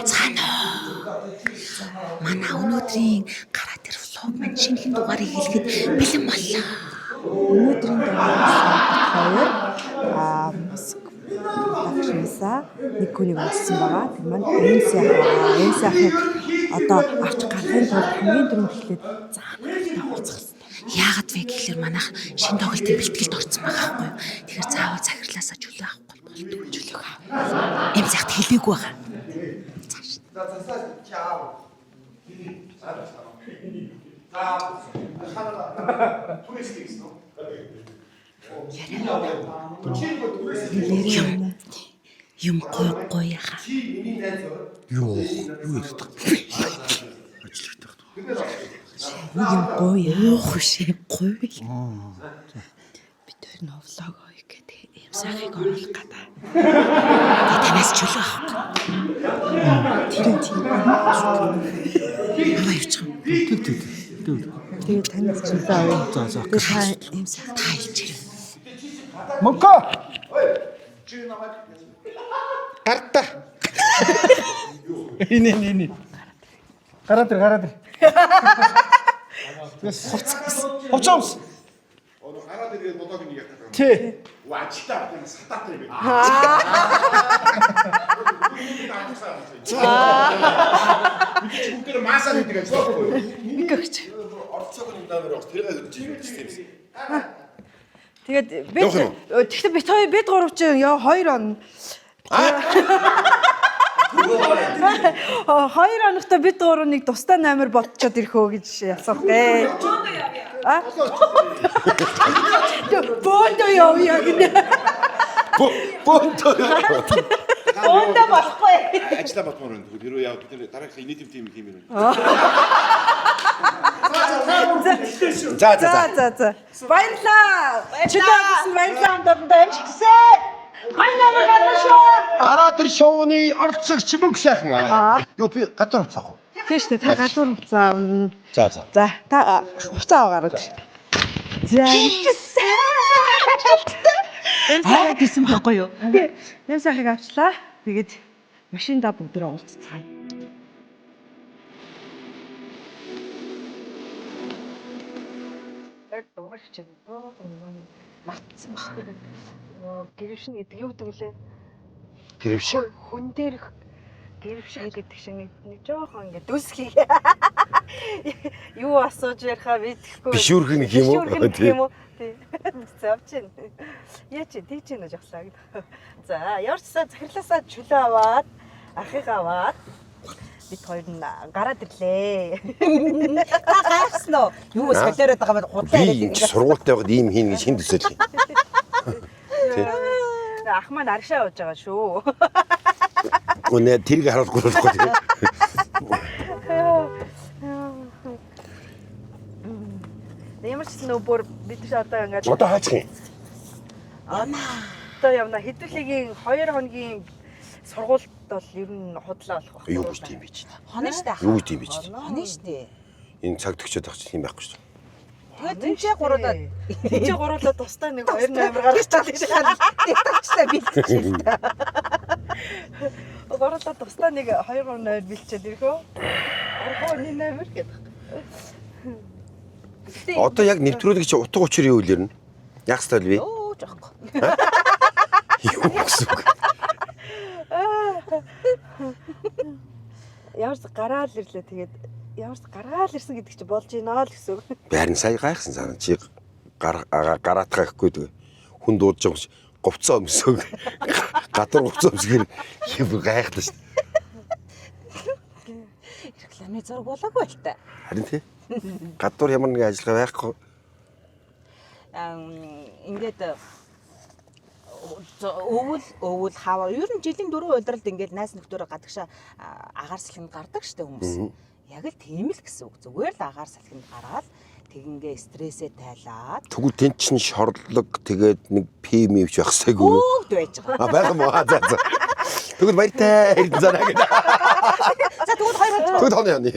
Байцгаана уу? Манай өнөөдрийн гараа дээр vlog маань шинэхэн дугаарыг хэлэхэд бэлэн боллоо. Өнөөдрийн дугаараас бид хоёр Москва багшнасаа нэг хүнийг олсон байгаа. Тэр маань MC ах байгаа. MC ахыг одоо авч гарахын тулд хамгийн түрүүнд эхлээд заанахтай уулзах хэрэгтэй. Яагаад вэ гэхлээр манайх шинэ тоглолтын бэлтгэлд орсон байгаа байхгүй юу? Тэгэхээр заавал захирлаасаа чөлөө авахгүй болдгоо чөлөөх ав. Эм цагт хэлээгүй байгаа. Юм юм гой гой яха. Юу юу ярьдаг. Ажиллагдаг. Нэг юм гоё. Уух биш ээ, гой. Бид хоёр нөө влог ой гэдэг. Эм сайхыг оруулах гэдэг. Тэгээ танаас чөлөө авахгүй. Тэр нь тийм. Намаа явчих юм. Тэг тэг тэг. Тэгээд танаас чөлөө авъя. За за. Тэгээд та MC ах Та хэлчихэр. Мөкө. Гарта. Энэ энэ энэ. Гараад ир гараад ир. Тэгээс хувцас. Хувцас. Одоо гараад ирээд бодог нэг яах гэдэг. Тий. Үгүй ажилтаа авах юм сатаатай юм байна. За. Бид чи бүгд масаа хийдэг ажил байхгүй юу? нэг өгч. Оролцоог нь номер баг тэргээ өгч юм шиг. Тэгээд бид Явах юм тэгэхдээ бид хоёр бид гурав чинь яа хоёр он. Хоёр хоногтой бид гурав нэг тусдаа номер бодцоод ирэх үү гэж асуух гээ. А? Бөөндөө явъя гинэ. Бөөнтөө. Бөөндөө болохгүй. Ажлаа бодмоор байна. Тэгвэл хэрвээ яа бид нэр дараагийнхаа инээдэм тим хиймээр байна. За за За за. за за. Баярлаа. Чөлөө авсан баярлалаа хамтдаа амжилтсаа. Гоё номер гарна шүү. Гараа тэр шоуны оролцогч мөнгө сайхан. Юу би гадуур хувцас авах уу? Тийм шүү дээ. Та гадуур хувцас авна. За за. За та хувцас аваа гараад. За. Эм сайхыг гэсэн байхгүй юу? Нэм сайхыг авчлаа. Тэгээд машиндаа бүгдээ уулзцгаая. Яг дуурч чинь. Мартсан баг. Гэрвшин гэдэг юу гэдэг лээ? Гэрвш. Хүн дээрх гэрвшин гэдэг шиг нэг жоохон ингээд дүсхий. Юу асууж яриахаа мэдэхгүй. Бишүүрхэн гэх юм уу? Бишүүрхэн гэх юм уу? Тий. Завч чинь. Яа чи тийч нэ жохлаа гэдэг. За, яварчсаа захирлаасаа чөлөө аваад архийг аваад бид хоёр нь гараад ирлээ. Та гайхсан уу? Юу солиороод байгаа юм худлаа Би яриад энэ чи сургуультай байхад ийм хийнэ гэж хэн төсөөлөх юм? Ах маань аргашаа явж байгаа шүү. Гүнэ тэрийг харуулахгүй болохгүй тийм. Ямар ч нөө бүр бид ч одоо ингээд Одоо хаачих юм. одоо явна. Хэдүүлэгийн 2 хоногийн сургуульд бол ер нь худлаа болох байх. Юу гэж тийм бэ чи? Хоноо штэ. Юу гэж тийм бэ чи? Хоноо штэ. Энэ цаг төгчөөд авах чинь тийм байхгүй шүү. Тэгээд тэнцээ гуруулаад Тэнцээ гуруулаад тусдаа нэг 2 номер гаргачихлаа гэж. тэгтагчлаа бэлтчихээ. Гуруулаад тусдаа нэг 2 3 номер бэлчээд ирэх үү? 3 нэг номер гэдэг. Одоо яг нэвтрүүлэг чи утга учир юу илэрнэ? Яг хэвээр би. Өө жоохгүй. Юу гэсэн үг? Ямар ч гараал ирлээ тэгээд ямар ч гараал ирсэн гэдэг чи болж гинэ л гэсэн үг. Би харин сая гайхсан санаа чи гар гараатгаа гэхгүй дээ. Хүн дуудаж байгаа юм чи говцоо өмсөг. Гадуур говцоо өмсгөр юм гайхлаа шүү. Рекламын зураг болоогүй л та. Харин тий. Гадуур ямар нэгэн ажиллагаа байхгүй. Ингээд өвөл өвөл хаваа ер нь жилийн дөрвөн улиралд ингээд найс нөхдөөрөө гадагшаа агаар салхинд гардаг штэ хүмүүс. Яг л тийм л гэсэн үг. Зүгээр л агаар салхинд гараад тэгингээ стрессээ тайлаад Тэгвэл тэн чин шорлог тэгээд нэг пи мивч байх сайгүй юу? бүгд байж байгаа. А байх юм уу? За за. Тэгвэл баяртай хэрэг занаа гэдэг. За тэгвэл хоёр хоног. Тэгвэл хоноо яаны.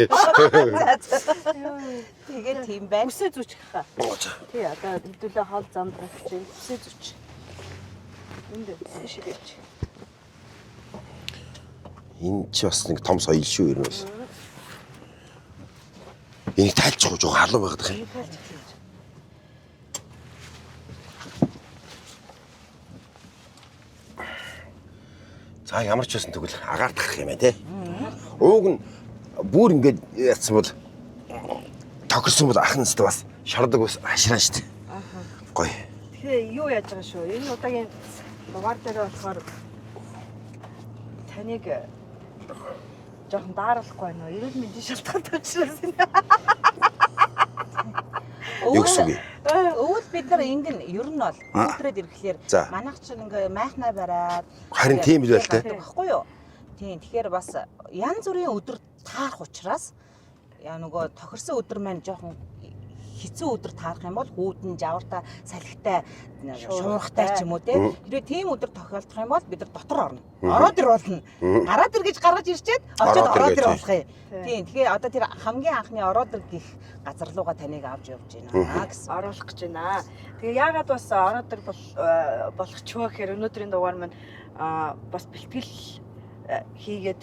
Тэгээд тийм байна. Үсээ зүчих хаа. Тий одоо хэдүүлээ хоол замд гарч ийн. Үсээ зүч. Энд шигээч. Энэ чи бас нэг том соёл шүү ер нь бас. Энийг тайлчих уу жоо халуун байгаад юм. За ямар ч байсан тэгвэл агаар тарах юм байна те. Ууг нь бүр ингээд ятсан бол тохирсон бол ах нь өстө бас шардаг бас хашраа шүү дээ. Гоё. Тэгэхээр юу яаж байгаа шүү? Энэ удаагийн дугаар дээр болохоор таныг жоохон дааруулахгүй байна уу? Эрүүл мэндийн шалтгаантай учраас энэ. Юу гэсэн үг юм? Өвөл бид нар ингэн ер нь бол өдрөөд ирэхлээр За. манайх чинь ингээ майхнаа бариад Харин тийм л байл те. Багхгүй юу? Тийм тэгэхээр бас янз бүрийн өдөр таарах учраас яа нөгөө тохирсон өдөр маань жоохон хэцүү өдөр таарах юм бол хүүдэн жавартай салхитай шуурхтай ч юм уу те. Хэрвээ тийм өдөр тохиолдох юм бол бид нар дотор орно. Ороод ир болно. Гараад ир гэж гаргаж ирчээд очоод Ороод ир ороод гэж, ир болох юм. Тийм тэгэхээр одоо тэр хамгийн анхны ороод ир гих газар руугаа таныг авч явж байна гэсэн. Оруулах гэж байна. Тэгээ яагаад бас ороод ир бол болох ч вэ гэхээр өнөөдрийн дугаар маань бас бэлтгэл хийгээд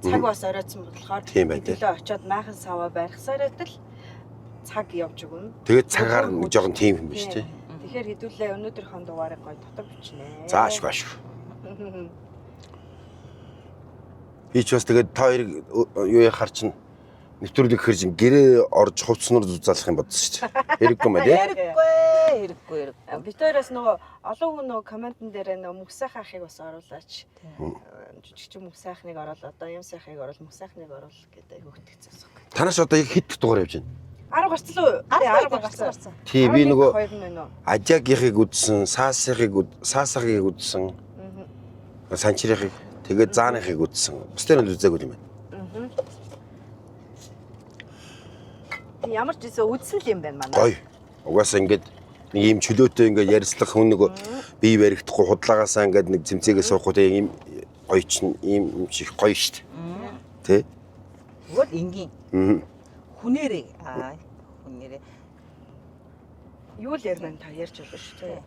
цаг бас оройтсан болохоор Тийм байна, тий. хэдүүлээ очиод майхан саваа барихсаар байтал цаг явж өгнө. Тэгээд цагаар нэг жоохон тийм юм биш тий. Тэгэхээр хэдүүлээ өнөөдрийнхөө дугаарыг гоё дотор бичнэ. За ашгүй ашгүй. Би ч бас тэгээд та хоёрыг юу яхаар чинь нэвтрүүлэг хэр чинь гэрээ орж хувцсноор зузаалах юм бодсон шүү дээ. Хэрэггүй юм байна тий. Хэрэггүй, хэрэггүй, хэрэггүй. Бид хоёроос нөгөө олон хүн нөгөө комментэн дээр нөгөө мөх сайхан ахыг бас оруулаач. Жижигч мөх сайхныг оруул одоо юм сайхыг оруул мөх сайхныг оруул гэдэг өгтгцээс. Танаас одоо яг хэд дугаар явж байна? 10 гарцлаа уу? Гарсан гарсан гарсан. Тий би нөгөө 2 нь байна уу? Ажаагийнхыг үзсэн, Саасынхыг Саасахыг үзсэн. Санчрынхыг тэгээд Зааныхыг үзсэн. Бусдыг нь үзээгүй юм байна. Тэг ямар ч гэсэн үзсэн л юм байна манай. Гоё. Угаасаа ингээд нэг ийм чөлөөтэй ингээд ярилцлах хүн нөгөө бие баригдахгүй худлагаасаа ингээд нэг зэмцээгээ суухгүй те ийм гоё чинь ийм юм шиг гоё шүү дээ. Тэ? Тэгвэл энгийн Аа. хүнээрээ аа хүнээрээ Юу л ярина та ярьж болно шүү дээ.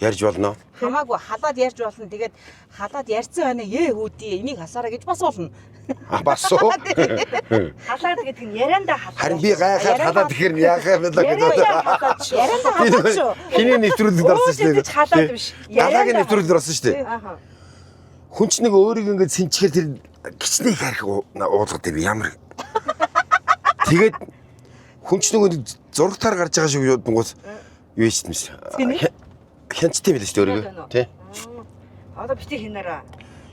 Ярьж болно. хамаагүй халаад ярьж болно. Тэгээд халаад ярьсан байна ээ хүүдий энийг хасаараа гэж бас болно. А бас уу. Халаад гэдэг нь яриандаа халаад. Харин би гайхаад халаад ихээр яах юм бэ гэж Яриандаа халаад шүү. Яриандаа халаад шүү. Хиний нэвтрүүлэгт орсон шүү Өөж идэж халаад биш. Галагийн нэвтрүүлэгт орсон шүү дээ. Ааха. Хүн ч нэг өөрийг ингээд сэнчгээр тэр гिचний их арх уулгаад байв ямар. Тэгээд хүн ч нөгөө нэг зурагтаар гарч байгаа шиг юудангуут юу хийж юмс. Хянчтай байлаа шүү дээ өөрийгөө. Тий. Одоо бити хинараа.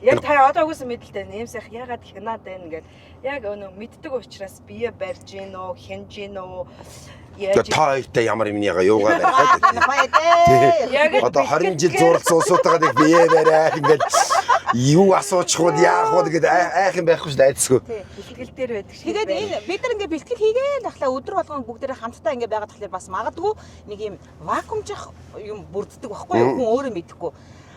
Яг та одоо угсаа мэдлээ. Нэмсэх ягаад хянаад байна гэд. Яг өнөө мэддэг учраас бие барьж гин үү, хянж гин үү? Яаж Тэгээ та хоёртай ямар юм яга юугаа барих Баяа дээ. Яг л Одоо 20 жил зурлсан усуутайгаа нэг бие барай ингээд юу асуучих уу яах уу гэд айх юм байхгүй шүү дээ айцгүй. бэлтгэл дээр байдаг шиг. Тэгээд энэ бид нар ингээ бэлтгэл хийгээл ахлаа өдөр болгон бүгдээрээ хамтдаа ингээ байгаад тахлаар бас магадгүй нэг юм вакуумчих юм бүрддэг байхгүй юу? Хүн өөрөө мэдэхгүй.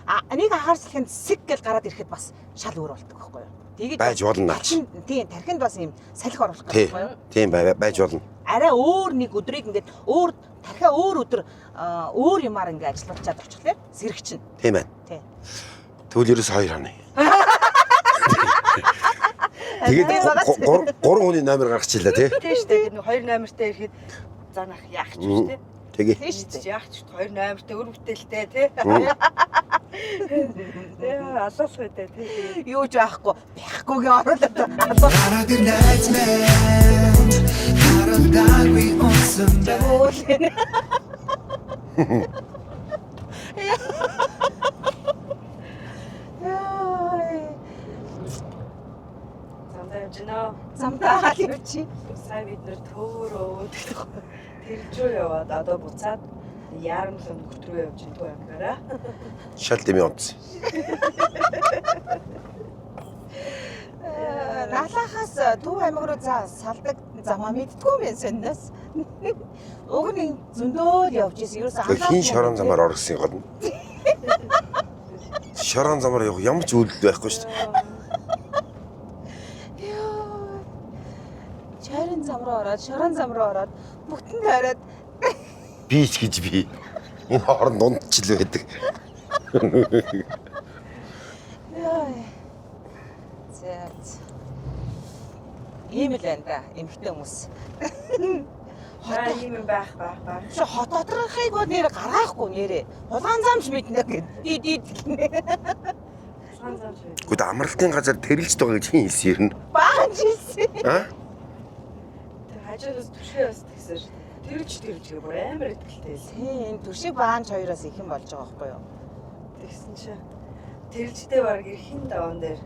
А нэг агаар салхинд сэг гэл гараад ирэхэд бас шал өөр болдог байхгүй юу? Тэгээд Байж болно наа. тархинд- Тийм, тархинд бас юм салхи оруулах Тий. гэдэг байхгүй юу? Тийм байж болно. Арай өөр нэг өдрийг ингээд өөр тархиа өөр өдөр өөр юмар ингээ ажиллуулчаад очихлаар сэрэгчнэ. Тийм байна. Тий. Тэгвэл ерөөс хоёр хана. Тэгээд гурван хүний номер гаргачихлаа тий. Тийм шүү дээ. Тэр нэг хоёр номертай ирэхэд занах яах ч шүү дээ. Тэгээ. Тийм шүү дээ. Яах ч хоёр номертай өр бүтээлтэй тий. Яа, алуулах үедээ тий. Юу ч байхгүй байхгүйгээ оруулаад алуу. Гараад ир найз минь Харалдаагүй унсан бай Өөл. Яй. Замдаа явж гинөө. Замдаа хаал явчих. Сая бид нэр төөрөө тэржүү яваад одоо буцаад яармлан нөхд рүү явж гин түү аймгаараа. Шал дэмий унтсан. Налахаас Төв аймаг руу за салдаг замаа мэдтгүй юм байна сондоос. Уг нь зөндөөл явж ирсэн. Ерөөсөө Тэгээ хин шорон замаар орсон гол нь. Шорон замаар явах ямар ч үйлдэл байхгүй шүү дээ. Йоо. Чойрон зам руу ороод, шорон зам руу ороод, бүтэн тойроод Би ч гэж би. Энэ хооронд унтчил байдаг. Йоо. За. За. Ийм л байна да. Эмэгтэй хүмүүс. Хот ийм юм байх байх байх. Чи хот доторхыг бол нэр гаргаахгүй нэрээ. Хулгайн замч мэднэ гэд. Дид дид гинэ. Сан зам шүү. Гэхдээ амралтын газар тэрэлж байгаа гэж хин хэлсэн юм. Баан жилсэн. Аа? Тэг хажуудаас түшээ бас тэгсэн шүү. Тэрж тэрж гэ бүр амар ихтэй. Тийм, түшиг баанч хоёроос их юм болж байгаа байхгүй юу? Тэгсэн чи тэржтэй баг эрхэн даван дээр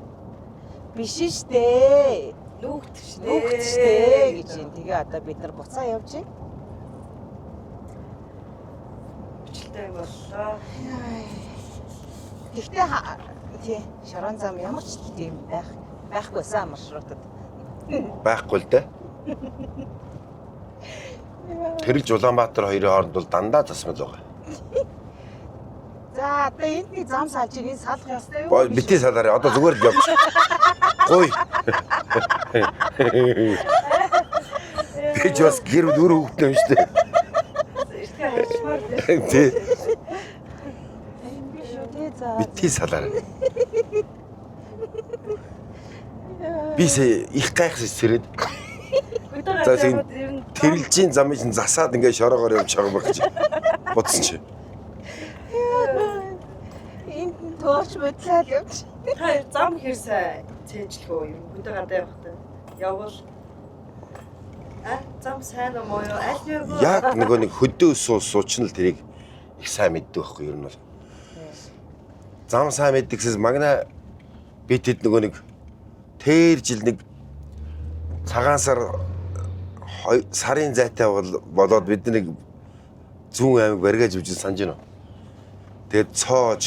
Биш штэ. нүгт штэ. Нүгт штэ гэж юм. Тэгээ одоо бид нар буцаа явж байна. Хүчлээ юм боллоо. Тэгтээ тий, шорон зам ямар ч тийм байхгүйсэн маршрутад. Байхгүй л дээ. Тэрэлж Улаанбаатар хоёрын хооронд бол дандаа засмал байгаа. За одоо энд нэг зам салж ийн салах ёстой юу? Боо бити салаарай. Одоо зүгээр л явж. Гуй. Би ч бас гэр дөрөв хүүхдтэй юм шүү дээ. Эртгээ хайчмаар дээ. Тий. Тийм биш үү тий за. Бити салаарай. Би сая их гайхсан сэрээд Өдөр За, тийм. ер нь тэрэлжийн замыг чинь засаад ингээд шороогоор явж байгаа юм баг гэж бодсон чи. Энд нь төөрч бодлоо л явж. Та зам хэр сайн цээжлэх үү? Ер нь хөдөө гадаа явахдаа явбал зам сайн уу муу юу? Аль нь юу? Яг нөгөө нэг хөдөө суучин л тэрийг их сайн мэддэг байхгүй юу ер нь бол. Зам сайн мэддэгсээс магна би тэд нөгөө нэг тэр жил нэг цагаан сар сарын зайтай болоод бид нэг зүүн аймаг баригаж явж санаж байна уу? Тэгээд цоож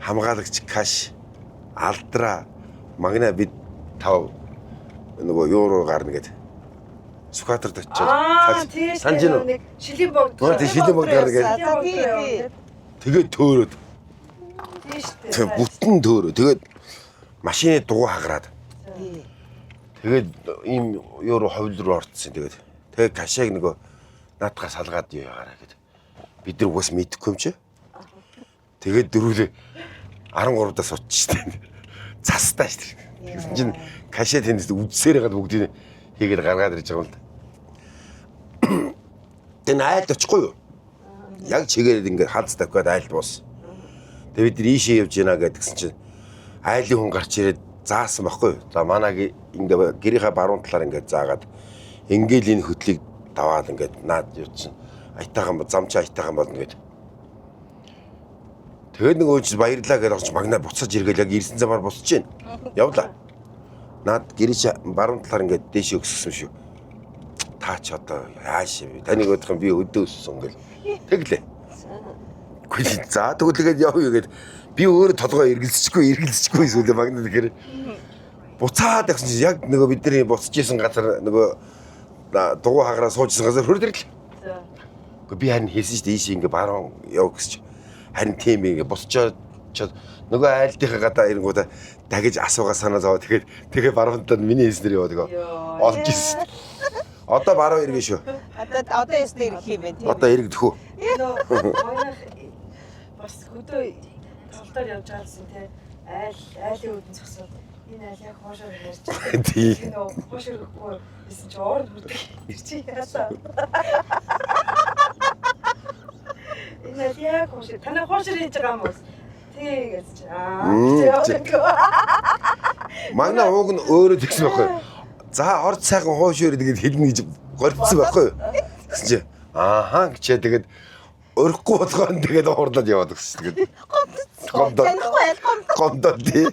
хамгаалагч каш алдраа магна бид тав нөгөө юу руу гарна гэд Сүхбаатарт очиод Тийм санаж байна уу? нэг шилийн богд. Мөн тийм шилийн богд гарна гээд. Тий, тий. Тэгээд төөрөөд Тийм шүү дээ. тэг бүтэн төөрөө тэгээд машины дугуй хагараад Тий. тэгээд ийм юу руу ховл руу орцсон тэгээд тэгээд кашааг нөгөө наадхаа салгаад юу ягараа гэд бид нар угаас мэдэхгүй юм чи тэгээд дөрүлээ 13-даас суудчих штэ цастаа штэ тэгсэн чинь кашаа тэндээс үдсээр хагаад бүгдийг хийгээд гаргаад ирж байгаа юм л да. Тэр айлд очихгүй юу? Яг чигээр ингээд хаз тавиад айлд буус. Тэгээ бид нар ийшээ явж гинэ гэдгсэн чинь айлын хүн гарч ирээд заасан байхгүй юу? За манай ингээ гэрийнхаа баруун талаар ингээд заагаад ингээл энэ хөтлийг даваад ингээд наад юу чинь аятайхан зам чи аятайхан болно гэд. Тэгээд нөгөө чи баярлаа гэдээ орч магнаа буцаж иргээл яг ирсэн замаар буцаж гин. Явлаа. Наад гэрээ чи баруун талаар ингээд дээшээ өсгсөн шүү. Та ч одоо яаш юм бэ? Таныг өдөх юм би өдөө өссөн гэл. Тэглээ. Үгүй за тэгвэл явъя гэд би өөрөө толгой эргэлзчихгүй сүлээ магна тэгэхээр буцаад явсан чинь яг нөгөө бидний буцаж исэн газар нөгөө дугуй хагараа суужсэн газар хөрд ирлээ. За. Үгүй би харин хэлсэн шүү дээ ийшээ ингээ баруун яв гэсэн чи харин тийм ингээ босчоод нөгөө айлдынхаа гадаа ирэнгуудаа дагиж асуугаа санаа зовоо тэгээд тэгээ баруун талд миний хэлснээр яваад нөгөө олж ирсэн. Одоо баруун иргэн шүү. Одоо ястай ирэх юм байна тийм. Одоо иргэдэх үү? Нөө манайх бас хөдөө толдоор явж байгаа юм те. Айл айлын үүдэн зогсоод энэ айл яг хоошоор ярьж байгаа. Тий. Тэр нөө хоошоор өгөхгүй гэсэн чи уур хүрдэг. Тэр чи яалаа. Энэ айл яг хоошоор танай хоошоор хийж байгаа юм уу? Тий гэж чи. Аа Мм, чи явдаг. Манай ууг нь өөрөө тэгсэн байхгүй юу? За орд сайхан хуушуур тэгээд хэлнэ гэж горьдсон байхгүй юу? Тэгсэн чи ааха гэчээ тэгээд өрөхгүй болгоон тэгээд уурлаад яваад өгсөн. Тэгээд гомдоо. Танихгүй айл гомд. Гомдоо тий.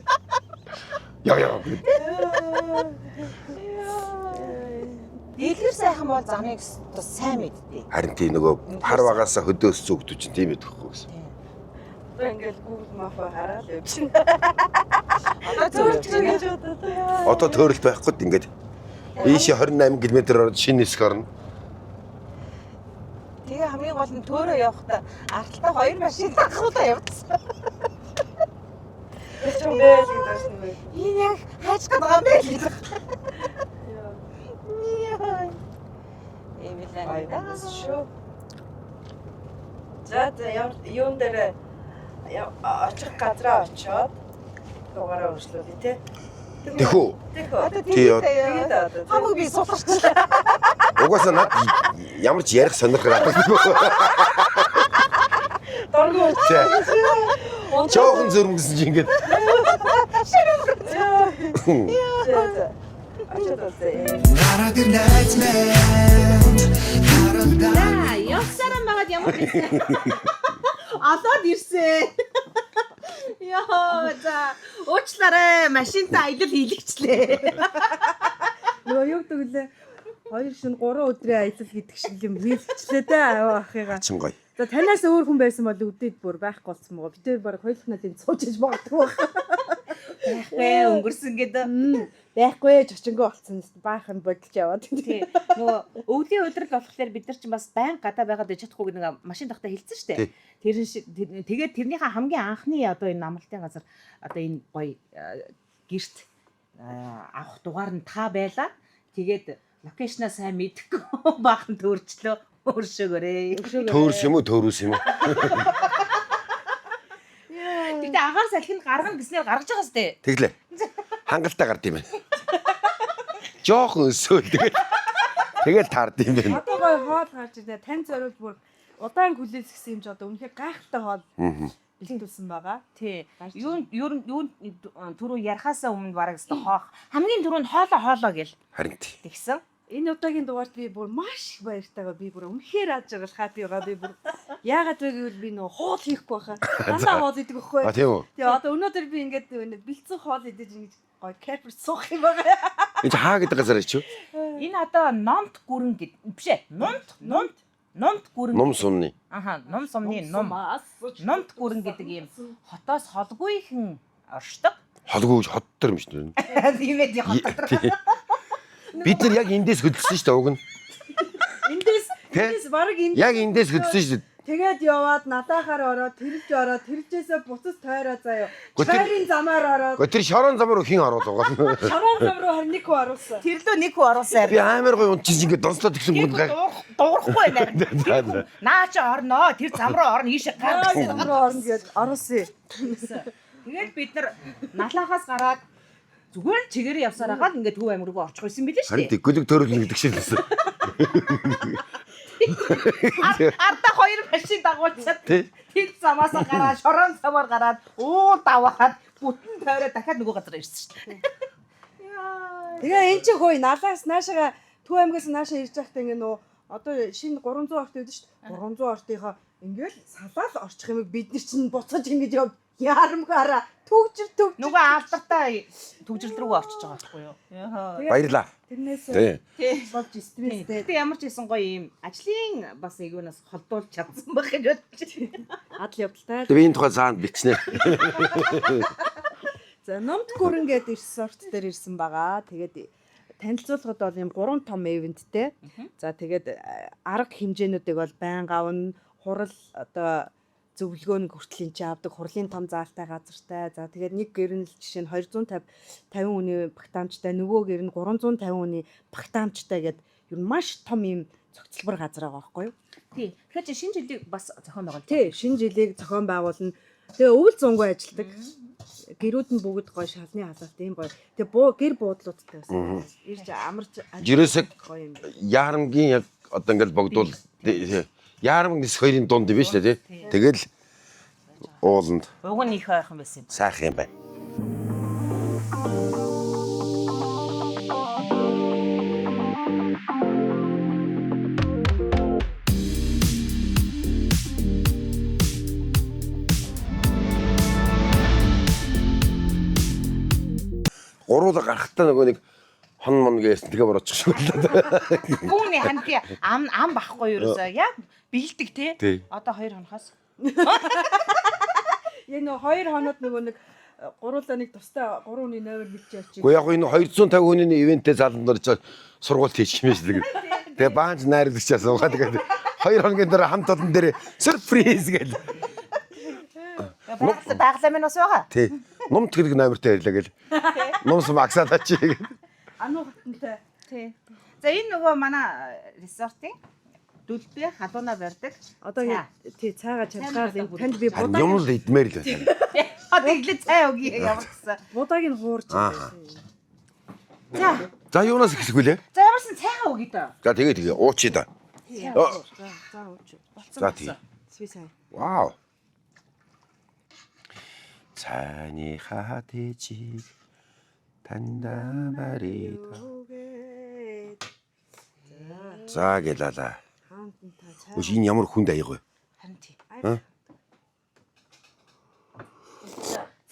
Яа яа. Дэлгэр сайхан бол замыг бас сайн мэддэг. Харин тий нөгөө хар багаасаа хөдөөс зүгдүү чинь тийм байдаг хгүй гэсэн. Одоо ингээл Google Map-а хараад явж байна. Одоо Зөөрч зөөрч гэж бодод. Одоо төөрөлт байхгүй ингээд ийшээ 28 км ороод шинэ хэсэг орно. Тэгээ хамгийн гол нь төөрөө явахдаа арталтаа хоёр машин дагуулаа явдсан. Тэр ч юм байл гэж байна юм. Энэ яг хайж гээд байгаа юм бэ л гэж. Яа. Ийм л Ай байна. шүү. За за ямар юун дээр очих газраа очиод Дугаараа өршлүүлээ тий. Тэхүү. Тэхүү. Тий. Тэгээд одоо Хамаг би суларчлаа. Угаасаа над ямар ч ярих сонирхол авахгүй. доргоо Тий. Жохон зөрмөсөн чи ингээд. За. Очоод үзье. Гараад ир найз минь Харалдаа Явсараа магаад ямар байсан. Олоод ирсэн. Йоо за уучлаарай машинтай аялал хийлэгчлээ. Нөгөө юу гэдэг лээ? 2 шин 3 өдрийн аялал гэдэг шиг юм хийлгчлээ дээ аваа ахыгаа. Чин гоё. За танаас өөр хүн байсан бол үдээд бүр байхгүй болсон мөгөө. Бид тэр баг хоёулахнаа тэнд сууж иж магадгүй байх. Байхгүй өнгөрсөн гэдэг. Байхгүй чочингоо болцсон. Баахан бодолж яваад. Тий. Нөгөө өвлийн удирдал болохоор бид нар чинь бас байн гадаа байгаад байж чадахгүй гэдэг нэг машин тогтоо хэлсэн шүү дээ. Тэр тэгээд тэрнийхээ хамгийн анхны одоо энэ амралтын газар одоо энэ гоё гэрт авах дугаар нь та байла. Тэгээд локейшнаа сайн мэдэхгүй баахан төрчлөө өөршөөгөрээ. Төөрс юм уу, төөрөөс юм уу? Гэтэ агаар салхинд гаргана гэснээр гаргаж байгаа сте. Тэглээ. Хангалттай гард юм байна. Жохон өсөөл тэгэл. Тэгэл таард юм байна. Одоо гоё хоол гарч ирнэ. Тань зориул бүр удаан хүлээлгэсэн юм чи одоо үнэхээр гайхалтай хоол бэлтүүлсэн байгаа. Тий. Юу юу юу түрүү ярихаасаа өмнө бараг өстө хоох. Хамгийн түрүүнд хоолоо хоолоо гэл Харин тий. тэгсэн. Энэ удаагийн дугаарт би бүр маш их баяртайгаа би бүр үнэхээр аз жаргал хаппи байгаа. Би бүр яагаад вэ гэвэл би нөө хоол хийхгүй байхаа. Дандаа хоол идэг байхгүй. А тийм үү? Тэгээ одоо өнөөдөр би ингээд нөө бэлдсэн хоол идэж ингэж гоё кайфер суух юм байгаа. Энэ чи хаа гэдэг газар чи? Энэ одоо номт гүрэн гэд биш ээ. Нумт нумт нумт гүрэн. Нум сумны. Аха, нум сумны нум. Нумт гүрэн гэдэг ийм хотоос холгүйхэн оршдог. Холгүй хот төр юм шүү дээ. Тийм ээ тий хот дотор. Тий. Бид нар яг эндээс хөдөлсөн шүү дээ уг нь. Эндээс Тэ? эндээс баг энд Яг эндээс хөдөлсөн шүү дээ. тэгээд яваад надаахаар ороод тэрж ороод тэржээсээ буцаж тойроо заяа. Гү, тэр- Тойрын замаар ороод Гэхдээ тэр шорон замаар хин оруулаа. шорон зам руу харин нэг хүн оруулсан. Тэр лөө нэг хүн оруулсан. Би амар гоё унтчих ингээд донслоод тэгсэн Тэр гүн хүн гай. дуурахгүй байна. Тэр хүн наа чи орноо. Тэр зам руу орно ийшээ гар. Зам руу орно гэж оруулсан. Тэгээд бид нар налаахаас гараад зүгээр л чигээрээ явсаар хагаад ингээд төв аймаг руу очих байсан билээ шүү Харин дээ. тий гөлөг төрөлнө гэдэг шиг лсэн. Ардаа хоёр машин дагуулчихад Тий. тэр замаасаа гараад шорон замаар гараад уул даваад бүтэн тойроо дахиад нөгөө газар ирсэн шүү дээ. Тэгээ эн чинь хөөе налаас наашаага Төв аймгаас наашаа ирж байхдаа ингээ нөө одоо шинэ 300 орт өгдөн шүү дээ. 300 ортынхоо ингээл салаал орчих юмыг бид нар чинь буцаж ингэж яв яарамгаараа төгжир төгжир Нөгөө алдартай төгжрөл рүү очиж байгаа байхгүй юу? Яхаа. Баярлаа. тэрнээс Тий. болж стресстэй Гэтэ ямар ч байсан гоё юм ажлын бас эгүүнээс холдуулж чадсан байх гэж бодож байна. адал явдалтай. Тэгээ би энэ тухай заанд бичнэ. За номд гүрэн гээд ресорт дээр ирсэн байгаа. Тэгээд танилцуулгад бол ийм гурван том ивенттэй. За тэгээд арга хэмжээнүүдийг бол байнга авна. Хурал одоо зөвлөгөө нь хүртэл энэ чинь авдаг хурлын том заалтай газартай. За тэгээд нэг гэр нь л жишээ нь 250 50 хүний багтаамжтай, нөгөө гэр нь 350 хүний багтаамжтай гээд ер нь маш том ийм цогцлбор газар байгаа байхгүй юу? Тий. Тэгэхээр чи шинэ жилийг бас зохион байгуул. Тий, шинэ жилийг зохион байгуулна. Тэгээ өвөл зунгүй ажилладаг. Гэрүүд нь бүгд гоё шалны халаалт ийм гоё. Тэгээ буу гэр буудлуудтай бас ирж амарч Жирээсэг гоё юм. Яарамгийн яг одоо ингээд богдуул Яарамг нис хоёрын дунд юм биш үү тий. Тэгэл ууланд Уг нь их ойрхон байсан юм. сайхан юм байна. Гуруула гарахтаа нөгөө нэг хон мон гээсэн тэгээ бороочих шиг байлаа. Гүүний ханти ам ам бахгүй ерөөсөө яг бэлдэг те. Тий. Одоо 2 хонохоос. Яг нөгөө хоёр хоноод нөгөө нэг гуруулаа нэг тустай 3 хүний номер бэлж явчих. Гэхдээ яг энэ 250 хүний ивентээ заланд орж сургууль хийчих юм шиг л. Тэгээ баанч найрлагчаа суугаад тэгээд 2 хоногийн дараа хамт олон дээр сюрприз гэл. Байгалаа минь бас байгаа. Тий. Нум тэгдэг номертой ярьлаа гэл. Нумс магсаалаач гэл. Ануу хатантай. Тий. За энэ нөгөө манай ресортын Дүлбээ халуунаа барьдаг. Одоо ингэ тий цайгаа чамгаар танд би Харин будааг юм л идмээр л байна. Тэглээ цай өгье ямар гэсэн. будааг нь хуурч. Аа. За. За юунаас эхлэх вүлээ? За ямарсан цайгаа өгье дөө. За тэгээ тэгээ уучи да. За за ууч. За тий. Сви сайн. Вау. Цайны хатичиг танда барида. За гэлала. Хаантан та цай. Өш энэ ямар хүнд аяг вэ? Харин тий.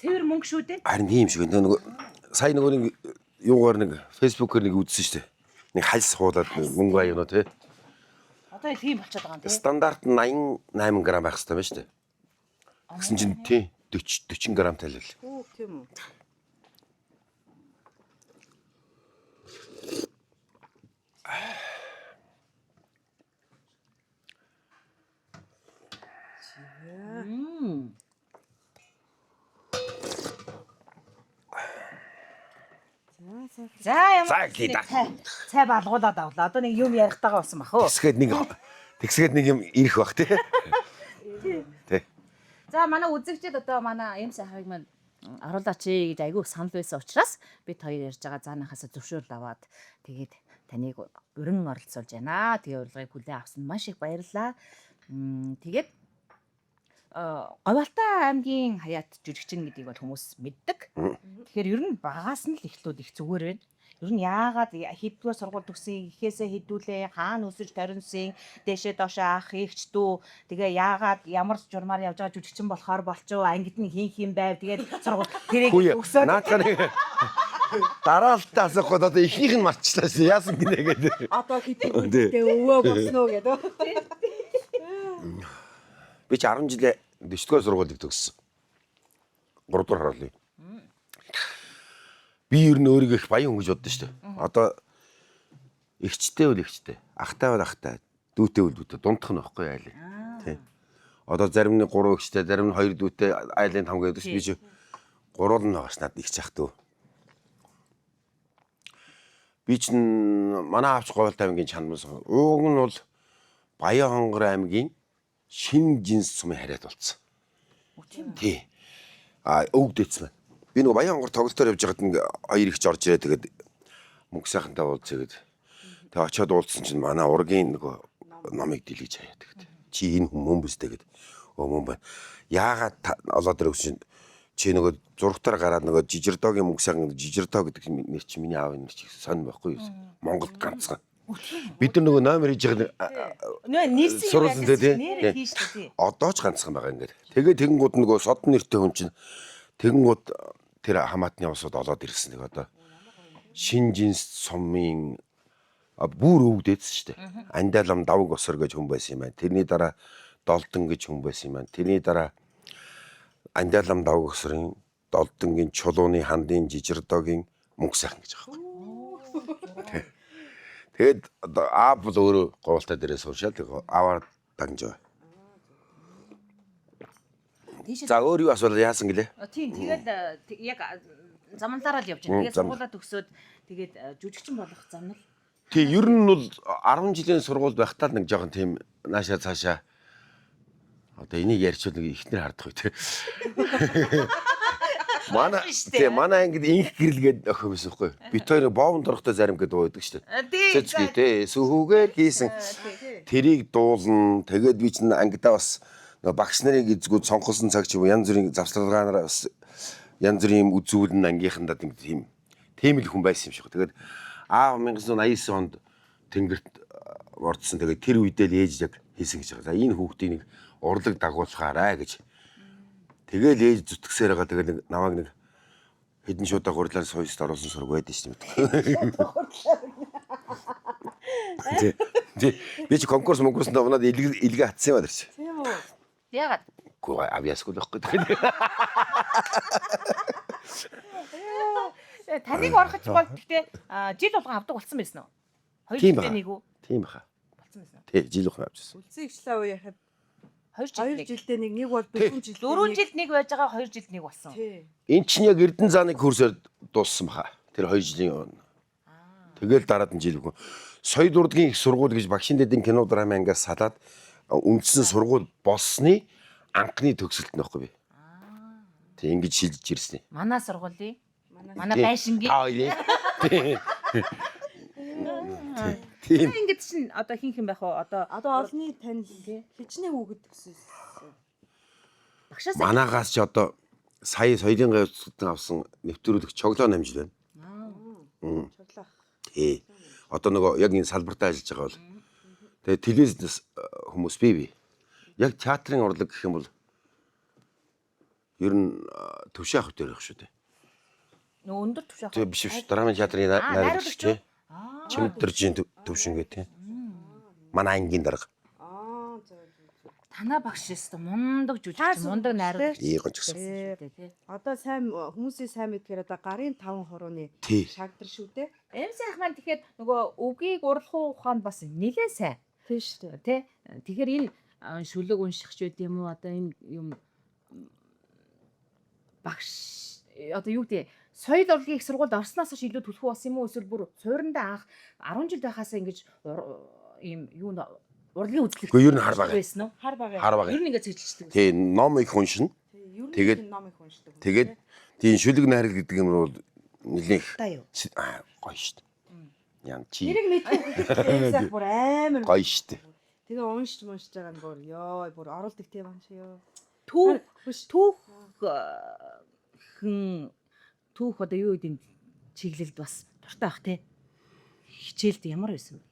Цэвэр мөнгө шүү дээ. Харин тийм шиг байна. Нөгөө сая нөгөө нэг юугаар нэг фэйсбүүкээр нэг үзсэн шүү дээ. Нэг хальс хуулаад нэг мөнгө аяг нөө тий. Одоо тийм болчиход байгаа юм тий. Стандарт 88 г байх хэрэгтэй байна шүү дээ. Тэгсэн чинь тий 40 40 г тайлал. Хүү тийм үү. За ямар За, гэлээ да. цай балгуулад авлаа. Одоо нэг юм ярихтайгаа болсон бах уу. Тэгсгээд нэг тэгсгээд нэг юм ирэх бах тий. Тий. За манай үзэгчид одоо манай эм сайхыг маань оруулаач гэж айгүй санал байсан учраас бид хоёр ярьж байгаа заанахаас зөвшөөрөл аваад тэгээд таныг өрн оролцуулж байна. Тэгээ урилгыг хүлээн авсан маш их баярлалаа. Тэгээд Говьалтай аймгийн хаяат жүжигчин гэдгийг бол хүмүүс мэддэг. Тэгэхээр ер нь багаас нь л эхлүүд их зүгээр байна. Ер нь яагаад хэддүгээр сургууль төгсөн, ихээсээ хэдүүлээ, хаана өсөж торинсон, дээшээ доошоо ах, эгч дүү, тэгээ яагаад ямар журмаар явж байгаа жүжигчин болохоор болчихоо, ангид нь хин хин байв, тэгээд сургууль тэрийг Хүү өсөөд наадхаа нэг дараалтаа асуухгүй одоо эхнийх нь марчлаа шээ. Яасан гинэ гэдэг. Одоо хэдий Тий. тэгээ өвөө болсноо гэдэг. Би чи 10 жилээ 40 дугаар сургуулийг төгссөн. 3 дугаар харуулъя. Би ер нь өөрийгөө их баян хүн гэж боддоо шүү дээ. Одоо эгчтэй бол эгчтэй, ахтай бол ахтай, дүүтэй бол дүүтэй, дундх нь байхгүй айлын. Тий. Одоо зарим нь 3 эгчтэй, зарим нь 2 дүүтэй айлын том гэдэг чинь би чи гурван нь байгаас надад эгч ах дүү. Би чинь манай аавч Говьалт аймгийн чанмас. Ууг нь бол Баян хонгор аймгийн шин жинс сумын хариад болцсон. Тий. А өвд дэцсэн. Би нөгөө Баян хонгор тоглолтоор явж байхад нэг хоёр ихч орж ирээ тэгээд мөнгө сайхантай уулзъя гэд. Тэгээ очиод уулзсан чинь манай ургийн нөгөө номыг дэлгэж хаяа тэгээд. Чи энэ хүн мөн биз дээ гэд. Өө мөн байна. Яагаад олоод ирэх чинь чи нөгөө зургатаар гараад нөгөө жижирдогийн мөнгө сайхан жижирдоо гэдэг нэр чи миний аавын нэр чи сонь байхгүй юу? Монголд ганцхан. Бид нар нөгөө номер хийж байгаа нөө нэрсэн юм сурулсан байсан тий. нэрээ хийн шүү дээ. Одоо ч ганцхан байгаа ингээд. Тэгээ тэгэнгүүт нөгөө сод нэртэй хүн чинь тэгэнгүүт тэр хамаатны усуд олоод ирсэн нэг одоо шин жинс сумын бүр өвдөдсөн шүү дээ. Андиалам давг осор гэж хүн байсан юм байна. Тэрний дараа Долдон гэж хүн байсан юм байна. Тэрний дараа Андиалам давг осрын Долдонгийн чулууны хандын жижирдогийн мөнгө сайхан гэж байгаа байхгүй. Тэгээд одоо аав бол өөрөө говьалтай дээрээ сууршаал тэг аавар дагнж байгаа. Тийшээ За өөр юу асуул яасан гэлээ? Тийм тэгээд яг замналаараа л явж байна. Тэгээд Зам. сургуулаа төгсөөд тэгээд жүжигчин болох замнал Тий, ер нь бол 10 жилийн сургууль байхдаа л нэг жоохон тийм наашаа цаашаа одоо энийг ярьчвал нэг ихнэр хардах үе тий. Манай тий манай ангид инх гэрэлгээд охин байсан байхгүй юу? Бит хоёр боовн дорхтой зарим гэдэг дуу байдаг шүү дээ. Цэцгийтэй сүхүүгээр хийсэн. Тэрийг дуулна. Тэгээд би чинь ангидаа бас нөгөө багш нарыг эзгүүд сонгосон цаг ч юм уу янз бүрийн завсарлагаанаар бас янз бүрийн юм үзүүлэн ангийнхандаа нэг тийм тийм л хүн байсан юм шиг. Тэгээд аав 1989 онд тэнгэрт ордсон. Тэгээд тэр үедээ л ээж яг хийсэн гэж байгаа. За энэ хүүхдийг нэг урлаг дагуулахаарай гэж. Тэгэл ээж зүтгэсээр байгаа. Тэгээд нэг намайг нэг хэдэн шуудаа гурлаар сууйст оруулсан сураг байдаг шүү дээ. Тий. Тий. Би чи конкурс конкурсанд унаад илгээ илгээ атсан юм аа тэр чи. Тийм үү. яагаад Үгүй авьяасгүй л байхгүй. Таныг орохч бол гэхдээ жил болгон авдаг болсон байсан уу? Хоёр Тийм жилдээ баха. нэг үү? Тийм баха. Болсон байсан уу? Тий, жил болгон авчихсан. Үлзий ихчлээ үе яхад Хоёр 2 жилд нэг. жилдээ нэг нэг бол 4 жилдээ Дөрвөн жилд нэг байж байгаа, хоёр жилд нэг болсон. Тий. Эн чинь яг Эрдэнэ зааны курсээр дууссан баха. Тэр 2 жилийн өмнө. Тэгэл дараад нь жил өгөн. Соёл урлагийн их сургууль гэж багшийн дэдийн кино драма ангиас салаад үндсэн сургууль болсны анхны төгсөлт нөхгүй би. Тэг ингэж шилжиж ирсэн. Манай сургуулийн манай байшингийн Та хоёрын. Тийм. Ингээд чинь одоо хин хин байх вэ? Одоо Одоо олонний танил хичнээн хүүхэд төсөөс. багшаас Манаагаас ч одоо сая соёлын гайвцсан авсан нэвтрүүлэг чоглоо намжил байна. Чоглоох. Тий. Одоо нөгөө яг энэ салбартаа ажиллаж байгаа бол тэгээ телевиз хүмүүс бий бий. Яг театрын урлаг гэх юм бол ер нь төвшөө ах дээр байх шүү дээ. нөгөө өндөр түвшин Тэгээ биш биш драмын театрын найруулагч тий. Чимдэржийн төвшин гэх тий. Манай ангийн дарга. Аа зөв. Танаа багш өстө мундаг жүжигч, мундаг найруулагч Ий гончгсон. шүү дээ тий. Одоо сайн хүмүүсийн сайн мэдгээр одоо гарын 5 хурууны Тий. шагдар шүү дээ. Эм сайх маань тэгэхээр нөгөө үгийг урлах ухаанд бас нэлээд сайн Тийм шүү дээ. тий. Тэгэхээр энэ шүлэг унших ч байд юм уу одоо энэ юм багш одоо юу гэдэг соёл урлагийн их сургуульд орсноос хойш илүү түлхүү болсон юм уу эсвэл бүр суурандаа анх 10 жил байхаасаа ингэж ийм юу урлагийн үзлэгт Гэхдээ ер нь хар бага. байсан уу? Хар бага. Хар бага. Ер нь ингэж цэцэлждэг. Тий, ном их уншина. Ер нь Тэгээд- ном их уншдаг. Тэгээд тийм шүлэг найрал гэдэг юм бол нэлээх та юу? гоё шүү дээ. Ян чи Тэрийг мэдгүй сайх бүр амар. гоё шүү дээ. Тэгээ уншиж муншиж байгаа нь бүр ёо бүр оруулдаг тийм юм шиг ёо. Түүх Биш. түүх хэн түүх одоо юу гэдэг чиглэлд бас дуртай бах те. Хичээлд ямар байсан бэ?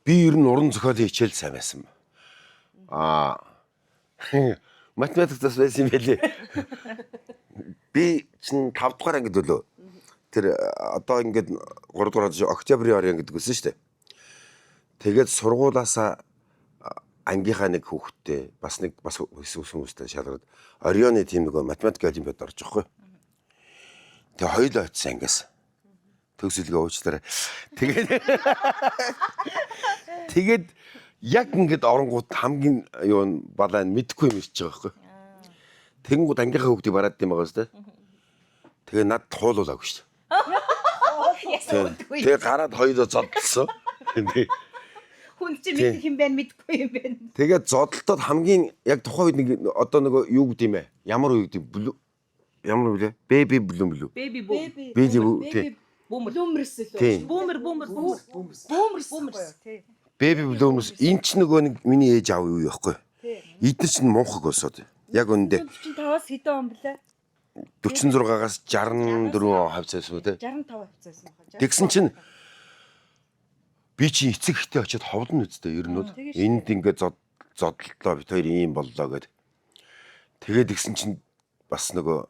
Би ер нь уран зохиолын хичээл сайн байсан. Аа математикт бас байсан юм байлээ. Би чинь 5 дугаар ангид үлээ. Тэр одоо ингээд 3 дугаар октябрийн орын ангид гэсэн шүү дээ. Тэгээд сургуулаасаа ангийнхаа нэг хүүхэдтэй бас нэг бас өс хүмүүстэй шалгараад Орионы тийм нөгөө математик олимпиад орж байгаа хгүй. Тэгээ хоёулаа очсон ангиас. Төгсөлгөө уучлаарай. Тэгээд Тэгээд яг ингээд оронгууд хамгийн юу н балаа нь мэдхгүй юм ирж байгаа байхгүй. Тэнгууд ангийнхаа хүүхдийг бараад юм байгаа зү. Тэгээ над туулуулаагүй шүү дээ. Тэгээ гараад хоёулаа зодтолсон. Хүн чинь мэдэх юм байна, мэдгүй юм байна. Тэгээд зодтолтод хамгийн яг тухайн үед нэг одоо нөгөө юу гэдэг юм бэ? Ямар үе гэдэг юм? Ямар үе лээ? Бэби блүм блүү. Baby boom. Baby тий. Boomer. Bloomers лөө. Тийм. Boomer, boomer, boomer. Boomers. Boomers. Тий. Baby bloomers эн ч нөгөө нэг миний ээж аав юу яахгүй. Эдгээр чинь мунхаг болсод. Яг үүндээ 45-аас хэдэн он блэ? 46-аас 64 он хавцаасан үү те. 65 хавцаасан баха. Тэгсэн чинь би чи эцэг ихтэй очиод ховлон үсттэй ер нь бол энд ингээд зодлолоо бит хоёр ийм боллоо гэд. Тэгээд тэгсэн чинь бас нөгөө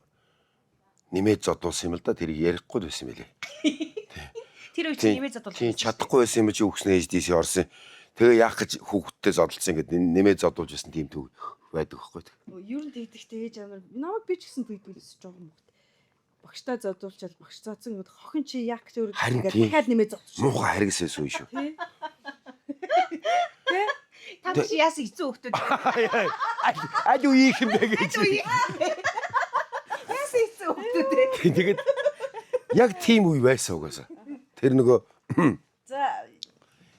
нэмээд зодуулсан юм л да тэрийг ярихгүй л байсан юм билээ. Тэр үе чинь нэмээд зодуулсан. Тийм чадахгүй байсан юм чи үхснэ ээж дээсээ орсон. Тэгээ яах гэж хүүхдтэй зодолсон ингээд нэмээд зодуулж байсан тийм төв байдаг байхгүй. Ер нь тэгдэхтэй ээж амар намайг би ч гэсэн тэгдэг л жоохон мөхт. Багштай зодуулчаал багш зодсон гэд хохин чи яах гэж өөрөө Харин ингээд тийм. дахиад нэмээд зодчих. Муухай харгас байсан үе шүү. Та чи яасан хэцүү хөлтөд. Аль үеийнх юм бэ гэж. Яасан хэцүү хөлтөд. Тэгээд яг тийм үе байсан угаасаа. Тэр нөгөө За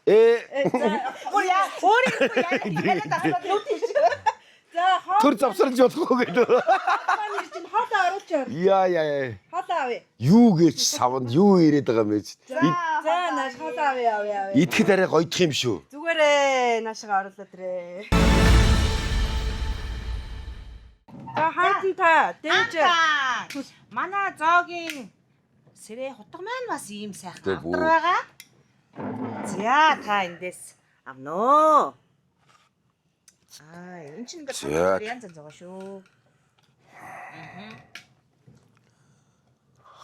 Бүр яа өөрийнхөө яриад аваад нүд тийш. за хоол төр завсарч болохгүй гэдэг. маань ирж чинь хоолоо оруулж Яа яа яа. Хоолоо авъя. Юу гэж савнд юу ирээд байгаа юм бэ? За нааш хоолоо авъя авъя авъя. Идэхэд арай гойдох юм шүү. Зүгээрээ наашгаа оруулаад ирээ. За хаалтан та дээж Манай зоогийн сэрээ хутга маань бас ийм сайхан Тэ, авдар байгаа. За та эндээс авнөө. Аа энэ чинь ингээд За. янз янз байгаа шүү.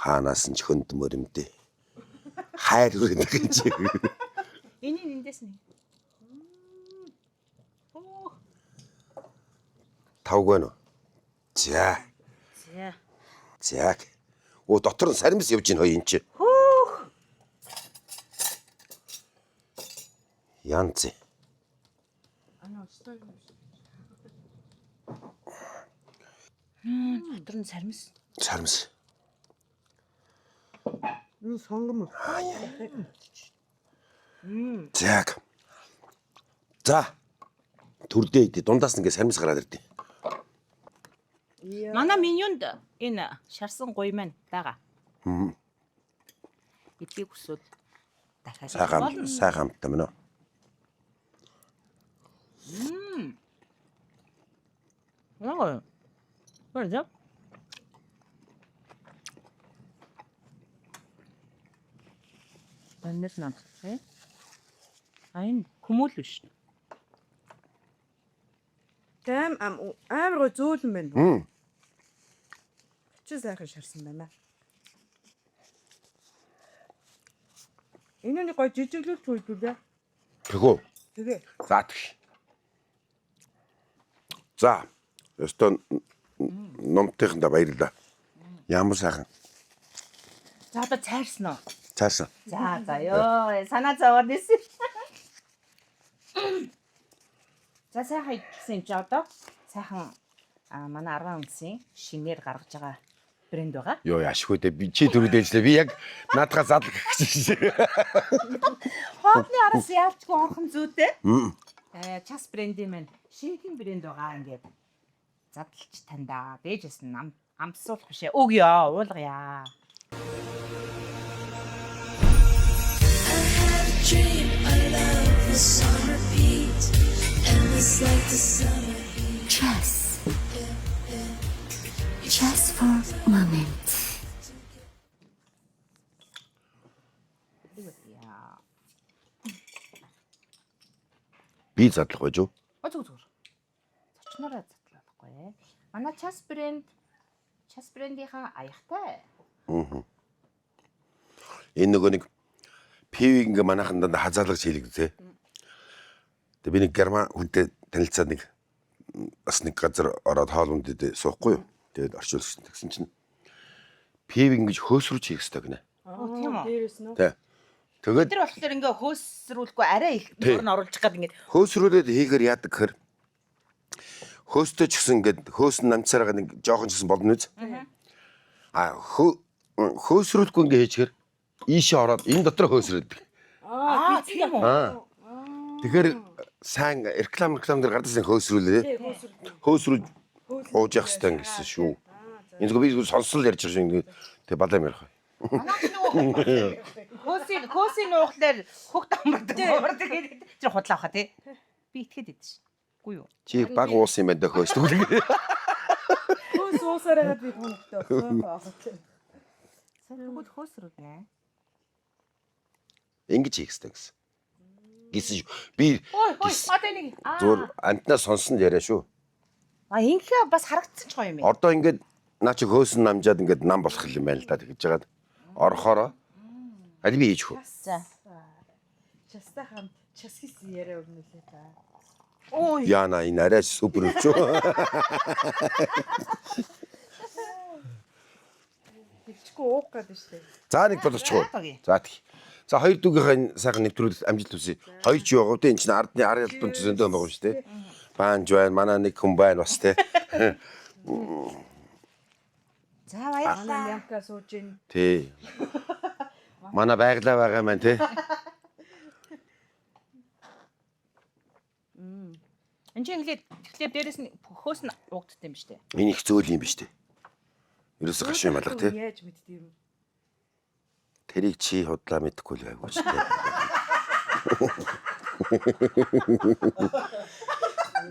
Хаанаас нь ч хөндмөр юм дээ. Хайр хүрэх юм чи. Энийг эндээс нь. Тавгүй нөө. За. За. За. Оо дотор нь саримс явж ийн хоёр эн чи. Хөөх. Янз. Дотор нь сармис. Саримс. Энэ сонгом. За. За. Төрдөө идэ. Дундаас нь ингээ сармис гараад ирдэ. Манай менюнд энэ шарсан гуй маань байгаа. Эдгийг хүсвэл дахиад Сайхан сайхан амттай мөн үү? Яа. Байна. Баннер нам. Э? А энэ хүмүүл биш. Тэм амар гой зөөлөн байна. Мм. Чи сайхан шарсан байна. Энэ нэг гой жижиглүүлж хүйдүүлээ. Тэхүү. Тэгээ. За тэгш. За. Өстө номтынхандаа баярлалаа. Ямар сайхан. За одоо цайрсан уу? Цаасан. За за ёо, санаа зовоод ирсэн. За сайхан идчихсэн юм чи одоо сайхан манай 10 үндэсийн шинээр гаргаж байгаа брэнд байгаа. Йоо яшгүй дээ. Би чи түрүү дээжлээ. Би яг наадхаа задлах гэж. Хоолны араас яалчгүй орхон зүйтэй. Час брендийн маань шинэхэн брэнд байгаа ингээд задлж тандаа. Дээжээс нь амсуулах бишээ. Өгөө, уулгая. I had a dream, our love was on repeat, endless like the summer heat. Chess. Chess for moment. Яа. Би задлах байж юу? О зүг зүг. Зочноороо задлахгүй. Манай час брэнд час брендийнхаа аяхтай. Энэ нөгөө нэг пивиг ингээ манайхан дандаа хазаалагч хийлэг зэ. Тэгээ би нэг герман хүнтэй танилцаад нэг бас нэг газар ороод хоол ундэд суухгүй юу. Тэгээд орчуулсан. Тэгсэн чинь пивиг ингэж хөөсрүүлж хийх хэрэгтэй гинэ. Оо тийм үү. Дээрээс нь үү? Тэ. Тэгээд Тэр болохоор ингээ хөөсрүүлэхгүй арай их Тий. нөр нь оруулах гээд ингээд хөөсрүүлээд хийхээр яадаг гэхээр хөөстөө ч гэсэн ингээд хөөс нь намцаараа нэг жоохон ч гэсэн болно үз. А хөөсрүүлэхгүй ингээ хийчихээр ийшээ ороод энэ дотор хөөсрөөдөг. аа тийм үү. Аа. Тэгэхээр сайн реклам дээр гардасан хөөсрүүлээ. Хөөсрүүлж ууж явах хэрэгтэй гэсэн шүү. Энэ зүгээр би зүгээр сонсол ярьж байгаа шүү. Тэг балаа ярих. Манай ч нөгөө хөөсийн нуухлаар хөгт амардаг амардаг гэдэг тэр худлаа баха тий. Би итгээд идэв ш. Үгүй юу? Чи баг уусан юм байна да хөөс. Хөөс уусаар хагаад би түнхтэй болсон. Тэгвэл хөөсрүүлнэ. Ингэж хийх хэрэгтэй гэсэн. Гэсэн шүү. Би Ой ой Гис. одоо энийг аа зүгээр амтнаа сонсон яриа шүү. А ингээ бас харагдсан ч гоё юм ээ. Одоо ингээд наа чи хөөсөн намжаад ингээд нам болох юм байна л да тэгж жагаад орохороо аль би хийж хөө. За. Частай хамт час хийсэн яриа өгнөлээ та. Ой Яна энэ арай супер өвчөө. Хэлчихгүй уух гэдэг шүү дээ. За нэг боловчгүй. За тэг. За хоёр дүүгийнхээ энэ сайхан нэвтрүүлэгт амжилт хүсье. Хоёр ч юу байгаа вэ? Энэ чинь ардны арын албан ч зөндөө юм байгаа шүү дээ. Баанж байна, манай нэг хүн байна бас те. За баярлалаа. Манай Янка сууж ийн. Тий. Манай байглаа байгаа маань те. Энд чинь ингээд тэгэхээр дээрэс нь хөөс нь уугддаг юм шүү дээ. Энэ их зөөл юм биш те. Ерөөсө гашуун юм алга те. Яаж мэддэг юм? Тэрийг чи худлаа мэдэхгүй л байгуу шүү дээ.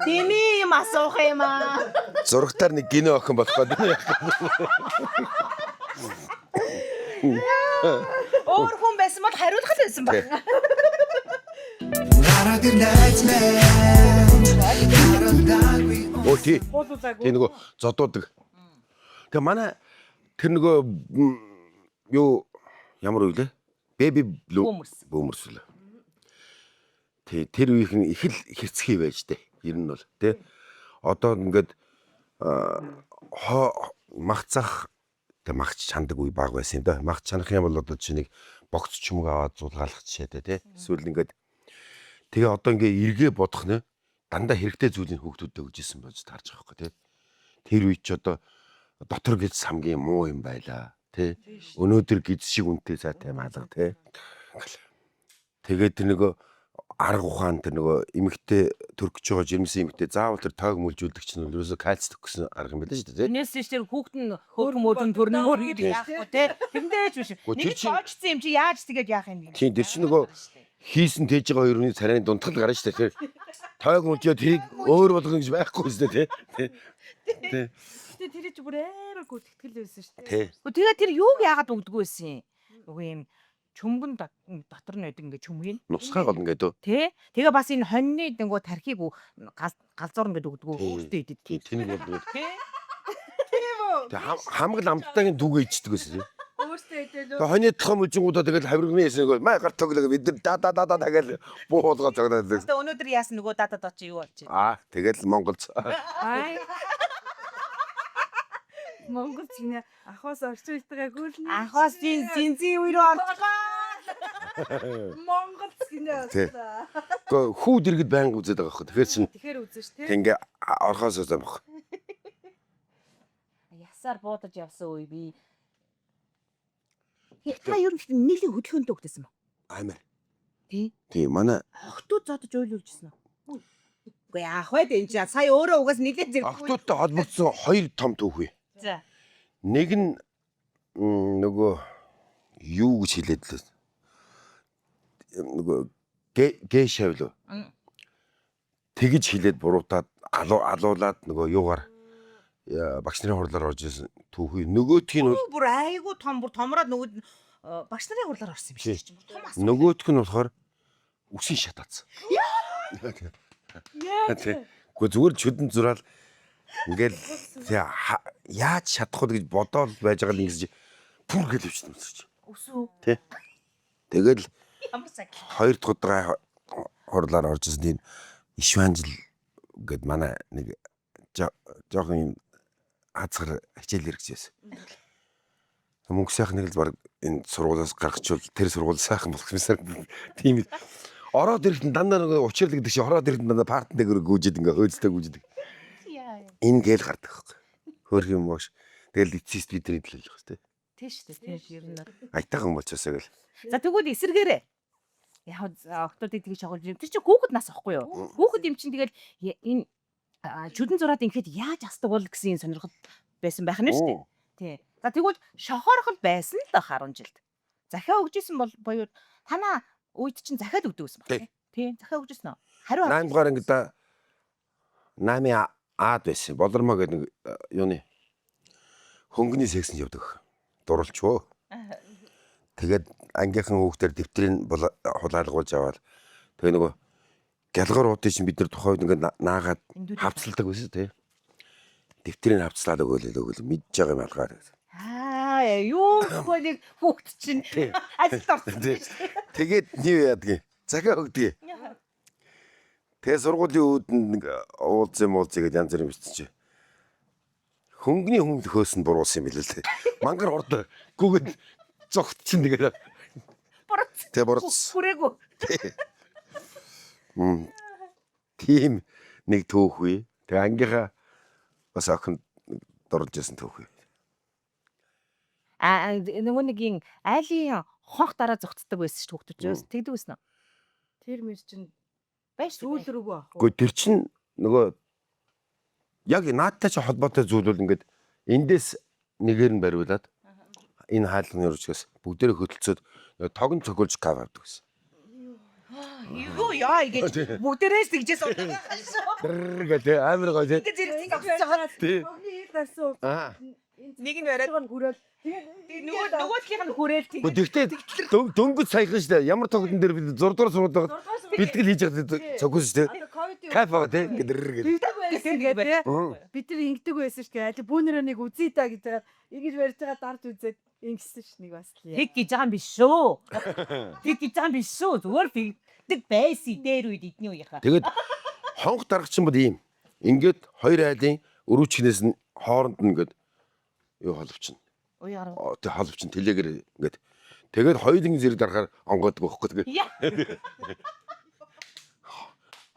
Дими юм асуух юм аа. Зурагтаар нэг гинэ охин болох гэдэг. Өөр хүн байсан бол хариулах л байсан баг. Гараад ир найз минь Харалдаагүй Оо тий. Хуулуулаагүй. Тий нөгөө зодуудаг. Тэгээ манай тэр нөгөө юу ямар үе лээ? Baby blue Boomers. Boomers лээ. Тий тэр үеийнх нь их л хэрцгий байж тээ. Ер нь бол тий. Одоо ингээд мах зах тэг махч чандаг үе баг байсан юм да. Мах чанах юм бол одоо чи нэг богц ч юм уу аваад зулгаалах жишээтэй тий. Эсвэл ингээд тэгээ одоо ингээ эргээ бодох нэ дандаа хэрэгтэй зүйлийг хүүхдүүдэд өгж исэн болж таарч байгаа байхгүй тий. Тэр үед ч одоо дотор гэж самгийн муу юм байлаа тий. Өнөөдөр гиз шиг үнэтэй цаатай маалга тий. Тэгээд тэр нөгөө арга ухаан тэр нөгөө эмэгтэй төрөх гэж байгаа жирэмсэн эмэгтэй заавал тэр тойг мүлжүүлдэг чинь ерөөсөө кальц төгсөн арга юм байна шүү дээ. Тэрнээс тийш тэр хүүхэд нь хөөрхөн мөрдөн төрнө мөр гэж яахгүй те. Тэрэндээ ч биш. Гүү, Нэг тэр л чинь- боожсон юм чи яаж тэгээд яах юм бэ? Тийм тэр чинь нөгөө хийсэн тээж байгаа хоёр хүний царайн дундтал гарна шүү дээ. Тэр тойг мүлжээ тэрийг өөр болгоно гэж байхгүй шүү дээ. Тий. Тий. Гэтэ тэр чи бүр амар гүтгэл байсан шүү дээ. Тий. Гүү тэгээд тэр юуг яагаад өгдөггүй байсан юм? Үгүй юм чөмгөн дотор нь байдаг ингээ чөмгөн. Нусгай гол ингээд өө. Тэ? Тэгээ бас энэ хоньны нөгөө тархийг галзуурна гэдэг өгдөггүй Тий. өөртөө идэд. Тий, тэнэг бол Тэ? Тэг хамаг л амттайгийн дүүгээ ичдэг байсан тий. Өөртөө идэл Тэг хоньны толгой мүлжингуудаа тэгэл хавирганы ясаг маа гар тоглоо бид нар да да да да тэгэл буу хулгай цогноод. Одоо өнөөдөр яасан нөгөө дата доо чи юу болж байна? Аа тэгэл Монголц. Аа. Монгол гинэ ахаас орчин үетэйгээ гүйлнэ. Анхаас зинзин үе рүү орчихоо. Монгол гинэ. Тий. Гэхдээ хүү дэргэд байнга үзээд байгаа байхгүй. Тэгэхээр чин Тэгэхээр үзэн ш тий. тэг ингээ орхоос үзэн баг. Ясаар буудаж явсан үе би Та ер нь нийлийн хөдөлгөөнтэй хөгтөсөн ба. Амар. Тий. Тий манай Охтууд зодож уйлуулжсэн үү? Үгүй яах вэ энэ чинь сая өөрөө угаас нилээ зэрэг. охтуудтай холбогдсон хоёр том түүх. За. Нэг нь нөгөө юу гэж хэлээд лээ. Нөгөө гэ шавлуу. Тэгж хэлээд буруутаад алуулаад нөгөө юугаар багш нарын хурлаар орж ирсэн түүхий. Нөгөөх нь бол Бүр айгүй том бүр томроод нөгөө багш нарын хурлаар орсон юм шиг чинь. Том асуу. нөгөөх нь болохоор үсийн шатаацсан. Тий. Гэхдээ зүгээр чөдөн зураал ингээл тий, яаж шатах вэ гэж бодоол байж байгаа л ингэсэж пүр гэл өвчтөн өмсөж. Өсөө. Тий. Тэгэл Ямар цаг. хоёр дахь удаа хурлаар орж ирсэн тийм Ишванжил гэд манай нэг жоохон юм хазгар хичээл хэрэгж байсан. Мөнгө сайхан нэг л баг энэ сургуулиас гаргачвал тэр сургууль сайхан болох юм санагдав. Тийм л. Ороод ирэхэд нь дандаа нөгөө учрал гэдэг чи ороод ирэхэд нь дандаа партн дээр гүйжээд ингээ хөөцтэй гүйждэг. Энэ гээл гардаг байхгүй. Хөөх юм боош. Тэгэл эцэст бидний төлөөлөх хэрэгтэй. Тий шүү дээ. Тий ер нь. Аятайхан болчихсоо гэл. За тэгвэл эсэргээрээ. Яг октоодыг тэгж шоголж юм. Тэр чинь хүүхэд нас ахгүй юу? Хүүхэд юм чинь тэгэл энэ чүдэн зураад ингэхэд яаж асдаг бол гэсэн юм сонирхол байсан байх нь шүү дээ. Тий. За тэгвэл шохоорхол байсан л бах 10 жилд. Захиа өгж исэн бол буюу танаа үед чинь захиад өгдөг гэсэн баг Тий. тий. Тий, захиа өгж исэн үү? Хариу 8 дугаар ангида 8 аад байсан. Болормоо гэдэг нэг юуны хөнгөний секшнд явдаг. Дурлчвөө. Тэгээд ангийнхан хүүхдээр дэвтрийг хулаалгуулж аваад тэгээ нөгөө гялгар уудын чинь бид нар тухайн үед ингээд наагаад хавцалдаг байсан тий. Дэвтрийг хавцлаад өгөөл өгөөл мэдж байгаа юм алгаар. Аа юу гэхгүй нэг хүүхэд чинь ажилд орсон. Тий. Тэгээд юу яадаг юм? Захиа өгдөг. Тэгээ сургуулийн үүдэнд нэг уулзсан муулзъя гэдээ янз бүрийн бичсэн чи. Хөнгөний хүн хөөс нь буруулсан юм билээ л дээ. Мангар хурд гүгэд зогт чинь тэгээд Буруц. Тэ буруц. Хүрээгүй. Тийм нэг түүх үе. Тэгээ ангийнхаа бас охин дурлж байсан түүх үе. Аа нөгөө нэгийн айлын хонх дараа зогтдог байсан шүү дээ хүүхдүүд. Тэгдэг байсан уу? Тэр мэр чинь Байж сүүл рүүгөө авах уу? Гэхдээ тэр чинь нөгөө яг наадтай ч холбоотой зүйл бол ингээд эндээс нэгээр нь бариулаад энэ хаалганы урчгаас бүгдээрээ хөдөлцөөд нөгөө тогон цохиулж кав авдаг гэсэн. Юу яа гэж бүгдээрээ л тэгжээс удаагаа шүү. Дэр гэлээ амар гоё тий. Ингээ зэрэг зогсож байгаа. Тий. Огны хэл гарсан. Аа. Нэг нь бариад нь хүрээд тэгээ нөгөө нөгөөдхийнх нь хүрээл тэг. Гэхдээ дөнгөж саяхан шүү дээ. Ямар тогтон дээр бид 6 дугаар сургууль бэлтгэл хийж байхад цогцсон шүү дээ. ковидын Кайф аа тий. Ингээ дэр гэл. Тэгдэг байсан гэдэг тий. Мм. Бид нар ингэдэг байсан шүү дээ. Аль бүүнэрээ нэг үзье та гэж байгаа. Ингэж барьж байгаа дарж үзээд ингэсэн ш нэг бас л. Тэг гэж байгаа юм биш шүү. Тэг гэж байгаа юм биш шүү. Зүгээр тэгдэг байсан дээр үед эдний үеийнхаа. Тэгээд хонх даргачин бол ийм. Ингээд хоёр айлын өрүүчгнээс нь хооронд нь ингээд юу холбочихно. Уяар. Тэг холбочихно тэлээгээр ингээд. Тэгээд хоёулын зэрэг дарахаар онгойдог байхгүй тэгээд. Яа.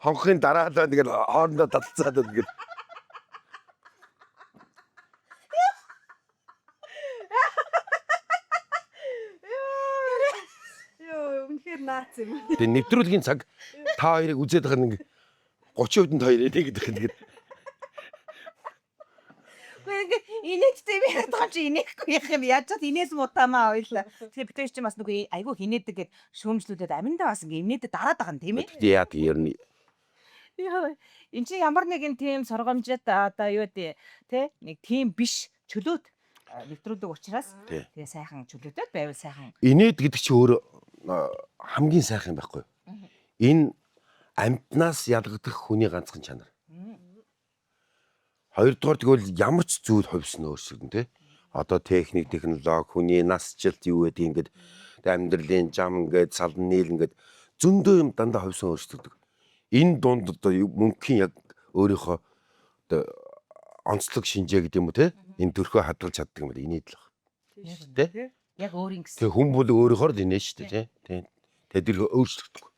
Хонхын дараа л тэгээд хоорондоо таталцаад ингээд. Йоо, үнэхээр Тэр наац юм. Тэгээ нэвтрүүлгийн цаг та хоёрыг үзээд байгаа нэг 30% нь та хоёр инээ гэдэг юм. Тэгээд Үгүй ингээ инээдтэй юм яриад байгаа юм чи инээхгүй яах юм яаж чад инээс мутаамаа ойлаа. Тэгэхээр бид хоёр чинь бас нөгөө айгүй хинээдэг гэд шүүмжлүүлээд аминдаа бас ингээ инээдэд дараад байгаа юм тийм ээ. Тэгтээ яадаг ер нь Яа. Энд чинь ямар нэгэн тийм сургамжит одоо юу гэдэг те нэг тийм биш чөлөөт нэвтрүүлэг учраас Тий. тэгээ сайхан чөлөөтэй байвал сайхан. Инээд гэдэг чинь өөр хамгийн сайхан юм байхгүй юу? Энэ амьтнаас ялгагдах хүний ганцхан чанар. Хоёрдугаар тэгвэл ямар ч зүйл хувьсан өөрчлөгдөн тий. Одоо техник, технологи, хүний насжилт юу гэдэг ингээд тэг амьдралын жам ингээд салан нийл ингээд зөндөө юм дандаа хувьсан өөрчлөгдөг. Энэ дунд одоо мөнхийн яг өөрийнхөө одоо онцлог шинжээ гэдэг юм уу те энэ төрхөө хадгалж чаддаг юм бол инээд л баг. Тэ? Яг өөрийн гэсэн. Тэг хүн бол өөрөөхөр л инээ шүү дээ тий. Тий. Тэг тэр өөрчлөгдөхгүй.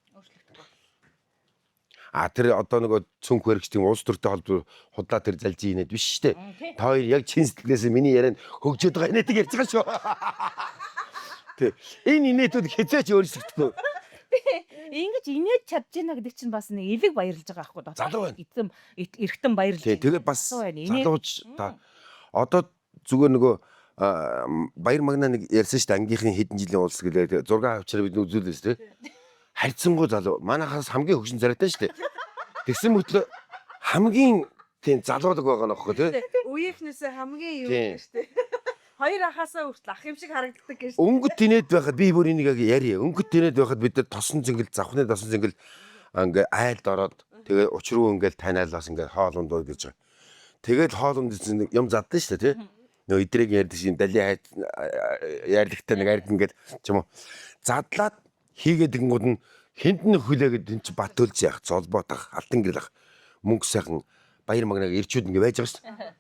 А тэр одоо нөгөө цүнх баригч тийм улс төртэй холбоо худлаа тэр залжин инээд биш шүү дээ. Та хоёр яг чин сэтгэлээс миний ярианд хөгжөөд байгаа инээдэг ярьж байгаа шүү. Тий. Энэ инээдүүд хязгаарч өөрчлөгдөхгүй. Ингэж инээж чадж гинэ гэдэг чинь бас нэг элэг баярлж байгаа байхгүй дотор. Залуу байна. Этэм эргэтэн баярлж. Тий. Тэгээ бас Залуу байна. Инээд залууч та одоо зүгээр нөгөө баяр магнаа нэг ярьсан шүү дээ ангийнхын хэдэн жилийн уулс гэлээ зураг авчираа бид үзүүлээс тий. Харьцангуй залуу. Манайхаас хамгийн хөгшин царайтай шүү дээ. Тэгсэн мөртлөө хамгийн тийм залуудаг байгаа нөхгүй тий. Үеийнхнээсээ хамгийн юу Тийм. гэж штэ. Хоёр ахаасаа хүртэл ах юм шиг харагддаг гэж. Өнгөт тэнэд байхад би бүр энийг яг ярья. Өнгөт тэнэд байхад бид нар тосон зингэл завхны тосон зингэл ингээ айлд ороод тэгээ учруу ингээл таниал бас ингээ хоол ундуу гэж байгаа. Тэгээд хоол унд чинь юм задсан шүү дээ тий. Нөө идрэг ярьдаг шин дали хайт яарлагтай нэг ард ингээд ч юм уу. Задлаад хийгээд ингууд нь хинд нь хүлээгээд эн чи бат төлж яах золбоот ах алтан гэрэл ах мөнгө сайхан баяр магнаг ирчүүд ингээ байж байгаа шүү дээ.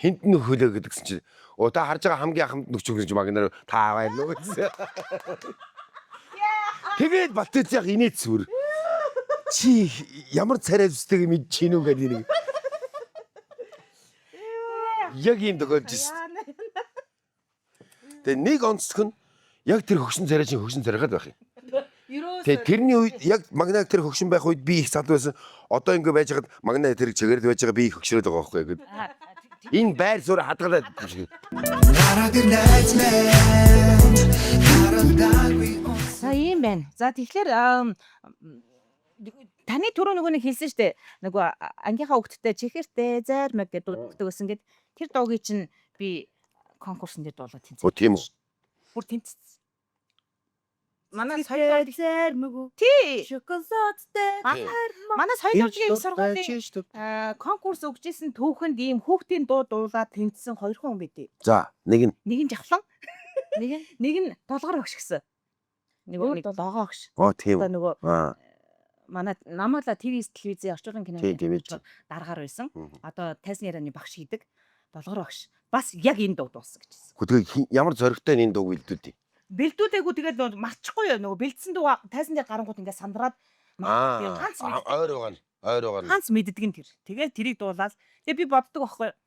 Хинд нь хүлээгээд гэсэн чи оо та харж байгаа хамгийн ахамд нүч өгсөн чи магнаар та байна уу гэсэн. Тэгээд бат төлж яах инээц сүр. Чи ямар царай зүстэйг мэдж чинь үү гэдэг нэг. Яг ийм тохиолж ирсэн. Тэгээ нэг онцлог нь яг тэр хөгшин царай чинь хөгшин царайгаад байх юм. Тэгээ тэрний үед яг магнаг тэр хөгшин байх үед би их залуу байсан. Одоо ингэ байж хаад магнаа тэр чигээрд байж байгаа би их хөгшрөөд байгаа байхгүй яг. Энэ байр суурь хадгалаад юм шиг. Гараад ир найз минь Харалдаагүй За ийм байна. За тэгэхээр таны түрүү нөгөө нэг хэлсэн штэ нөгөө ангийнхаа хүүхдтэй чихэртэй зайрмаг гэдэг дууддаг гэсэн гээд тэр дуугийг чинь би конкурсан дээр дуулаад тэнцсэн. Оо тийм үү. Бүр тэнцсэн. Манай соёл зайрмаг үү? тий. Шоколадтай. Манай соёл урлагийн их сургуулийн конкурс өгчээсэн түүхэнд ийм хүүхдийн дуу дуулаад тэнцсэн хоёр хүн байдیں۔ За нэг нь Нэг нь жавхлан, Нэг нь нэг нь долгор өгш гэсэн. Нөгөө нэг логоо өгш. оо тийм Одоо үү. нөгөө Аа манай намайг ТV телевизийн орчуулгын киноны Тийм, тийм ээ. даргаар байсан. Мгм. Одоо тайзны ярианы багш хийдэг. Долгор багш. Бас яг энэ дуу дуулсан гэж хэлсэн. Гэхдээ ямар зоригтой энэ дууг илдүүд. Бэлдүүлээгүй тэгээд нөгөө марчихгүй юу нөгөө бэлдсэн дуу тайзан дээр гарангууд ингээд сандраад Аа ганц мэддэг. ойр байгаа нь ойр байгаа нь. ганц мэддэг нь тэр. Тэгээд тэрийг дуулаад тэгээд би боддог байхгүй юу.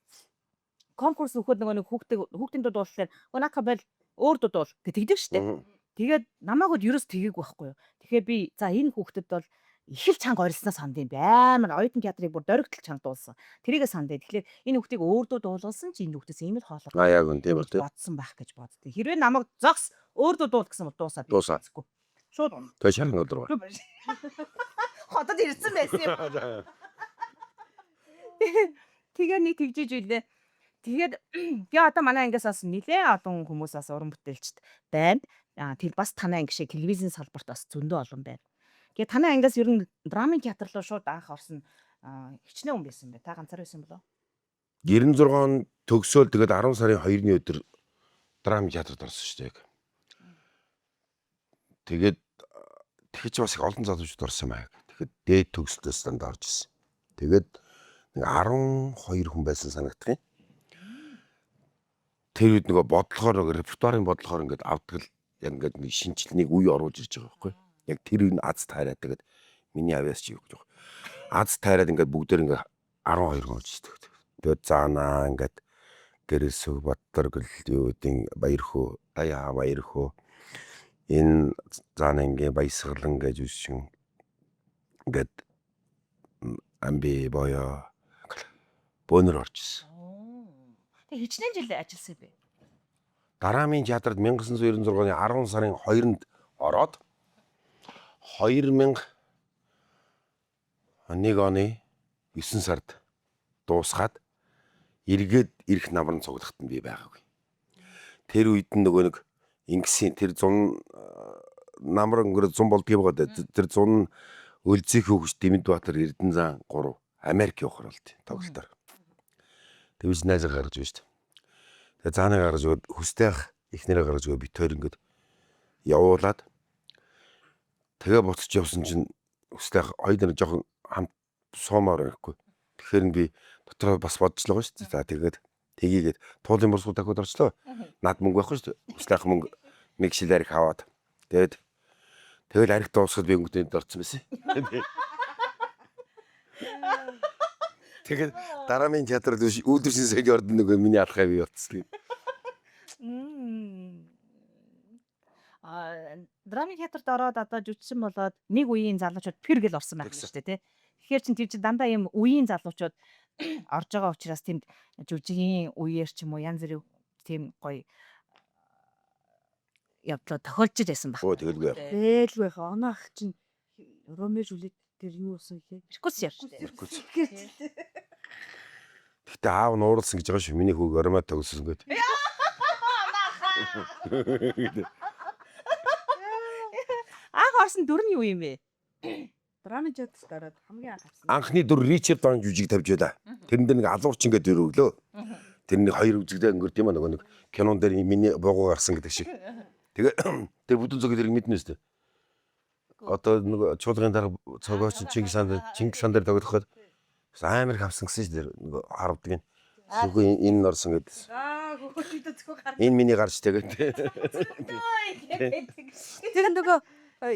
Конкурс өгөхөд нөгөө нэг хүүхдээ хүүхдийн дуу дуулахлаар унака бол өөр дуу дуул гэж тэгдэг штэ. Мгм. Тэгээд намайг бол ерөөс тэгээгүй байхгүй юу. Тэгэхээр би за энэ хүүхдэд бол их л чанга орилсноо санд юм байна. Амар оюутан театрыг бүр дөрөгтөл чанга дуулсан. Тэрийгээ санд. Тэгэхээр энэ хүүхдийг өөр дуу дуулуулсан чи энэ хүүхдээс ийм л хоолой Аа яг үн тийм үү тийм. бодсон байх гэж боддیں۔ Хэрвээ намайг зогс өөр дуу дуул гэсэн бол дуусаад Дуусаа. үзэхгүй. Шууд унаа. Тэгээ шархан өдөр байна. Хотод ирсэн байсан юм. Тэгээ нэг тэгжиж үлээ. Тэгээд би одоо манай ангиас бас нилээ олон хүмүүс бас уран бүтээлчд байна. Аа тэр бас танай анги шиг телевизийн салбарт бас зөндөө олон байна. Тэгээ танай ангиас ер нь драмын театр руу шууд анх орсон хичнээн хүн байсан бэ? Та ганцаар байсан болов? 96 он төгсөөл тэгээд 10 сарын 2-ны өдөр драм театрт орсон шүү дээ. яг. Тэгээд тэгэхэд ч бас их олон залуучууд орсон юм аа. Тэгэхэд дээд төгсөлтөөс дандаа орж ирсэн. Тэгээд нэг 12 хүн байсан санагдах юм. Тэр үед нөгөө бодлохоор нөгөө репертуарын бодлохоор ингээд авдаг л яг ингээд нэг шинжил нэг үе оруулж ирж байгаа байхгүй. Яг тэр үе нь аз тайраад тэгээд миний авьяас чи юу гэж байгаа. Аз тайраад ингээд бүгдээр ингээд 12 хүн орж ирдэг. Тэгээд заанаа ингээд гэрэлсэг Баттар гэл юу гэдэг Баярхөө, Даяа Баярхөө. Энэ Заанангийн Баясгалан гэж үсшин ингээд амби боёо бөөнөр орж ирсэн. Тэг хичнээн жил ажилласан юм бэ? Драмын театрт 1996 оны 10 сарын 2-нд ороод 2001 оны 9 сард дуусгаад эргээд ирэх намран цуглахад нь би байгаагүй. Тэр үед нь нөгөө нэг Ингэсийн тэр зун намар өнгөрөө зун болдгийг байгаа. Тэр зун Өлзий хөвгч Дэмэд Баатар Эрдэнэзан 3 Америк явахар болд тоглолтоор. Тэгвч найзаа гаргаж өгч шүү дээ. Тэгээ заанаа гаргаж өгөөд хүстэй ах эхнэрээ гаргаж өгөө бит хоёр ингээд явуулаад тэгээ буцаж явсан чинь хүстэй ах хоёр нар жоохон хамт суумаар байхгүй. Тэгэхээр нь би дотроо бас бодчихлоо шүү дээ. За тэгээд тгийгээд туулын бурсгал дахиад орчлоо. Над мөнгө байхгүй шүү дээ. Хүстэй ах мөнгө нэг шил арх аваад тэгээд тэгэл арх дуусгаад би өнгөтэнд орсон байсан. Тэгээд дараамын театрт үүдэршин сэг орд нөгөө миний алхаа би явцсан. Аа, драмын театрт ороод одоо жүжигчин болоод нэг үеийн залуучууд пэр гэл орсон байх юм шүү дээ, тий. Тэгэхээр чин тэр чин дандаа юм үеийн залуучууд орж байгаа учраас тэнд жүжигийн үеэр ч юм уу янз бүрийн тийм гоё явдлаа тохиолдож байсан баг. Өө тэгэлгүй. Бэлгүй хаа. Оноо ах чинь Ромео Жулиет дээр юу болсон хэ? Иркүс яар шүү дээ. Иркүс. Гэтэ аав нь ууралсан гэж байгаа шүү. Миний хүүг ормоо тогсон гээд. Анх орсон дүр нь юу юм бэ? Драмын театрт ороод хамгийн анх авсан. Анхны дүр Ричард Дон жүжиг тавьж байлаа. Тэрэн дээр нэг алуурчин гэдэг дүр өглөө. Тэр нэг хоёр үзэгдээ өнгөрд юм аа нөгөө нэг кинон дээр миний буугуу гарсан гэдэг шиг. Тэгээ тэр бүдүүн цог тэрийг мэднэ үстэй. Одоо нөгөө чуулгын дарга цогооч Чингис хаан Чингис хаан дээр тоглоход амар их авсан гэсэн шүү дээ нөгөө харавдаг нь. Зүгөө энэ нь орсон гэдэг. Аа хөхөд зөвхөн гар. Энэ миний гарч тэгээд. Тэр нөгөө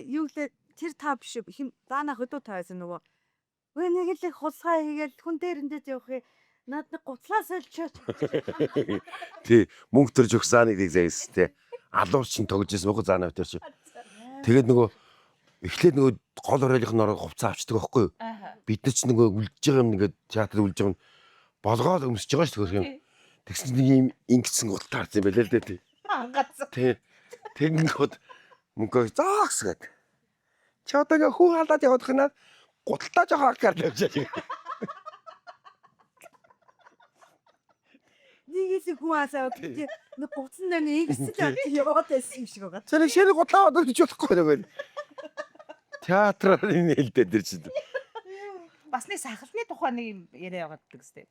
юу гэлээ тэр та биш хим даана хөдөө та байсан нөгөө. Үгүй нэг л их хулгай хийгээл хүн дээрэндээ явах юм. Над нэг гуцлаа сольчооч. Тий, мөнгө төрж өгөх зааныг заяасан тий. Алуурчин тоглож байсан байхгүй заанаа битэр чи. Тэгээд нөгөө эхлээд нөгөө гол оройлынх нь ороо хувцас авчдаг байхгүй юу? Бид нар ч нөгөө үлдэж байгаа юм ингээд театрт үлдэж байгаа юм болгоол өмсөж байгаа шүү дээ юм. Тэгсэн чинь нэг юм ингэсэн гутал таарсан юм байлээ л дээ тий. Ангаацсан. Тий. Тэгэнгүүт мөнгө заагс гэд. Чи одоо ингээ хүн халаад явах нь гуталтаа жоохон аггаар тавьж байгаа. Нэг л хүн асаа гэдэг нэг гуцсан дээр нэг ингэсэн л яваад байсан юм шиг байгаа. Тэр шир гутлаа одоо гэж болохгүй нөгөө. Театраар энэ хэлдэ тэр чинь. Бас нэг сахалны тухай нэг юм яриа яваад байдаг зү.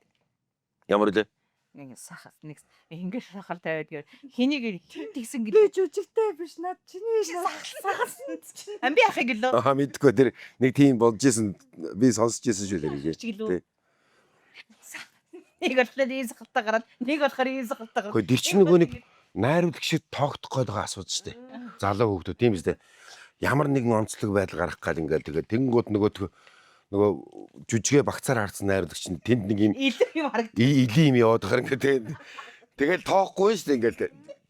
Ямар үлээ? Нэг сахал нэг ингэ сахал тавиад гээ хэнийг хин тэгсэн Би гэлээ. жүжигтэй биш над чиний сахалсан чинь. Амби ахыг гэлөө. Аа мэдгүй тэр нэг тийм болж исэн би сонсч исэн шүү дээ. Ч гэлөө. Нэг болохоор ийм сахалтай гараад нэг болохоор ийм сахалтай гараад. Гэхдээ тэр чинь нөгөө нэг найруулагч шиг тоогдох гээд байгаа асуудал шүү дээ. Залуу хүүхдүүд тийм үстэй. Ямар нэгэн онцлог байдал гаргах гал ингээл тэгээд тэнгууд нөгөө нөгөө жүжигээ багцаар харсан найруулагч нь тэнд нэг юм илүү юм харагд. илийн юм яваад байгаа ингээд тэгээд тэгэл тоохгүй шүү дээ ингээл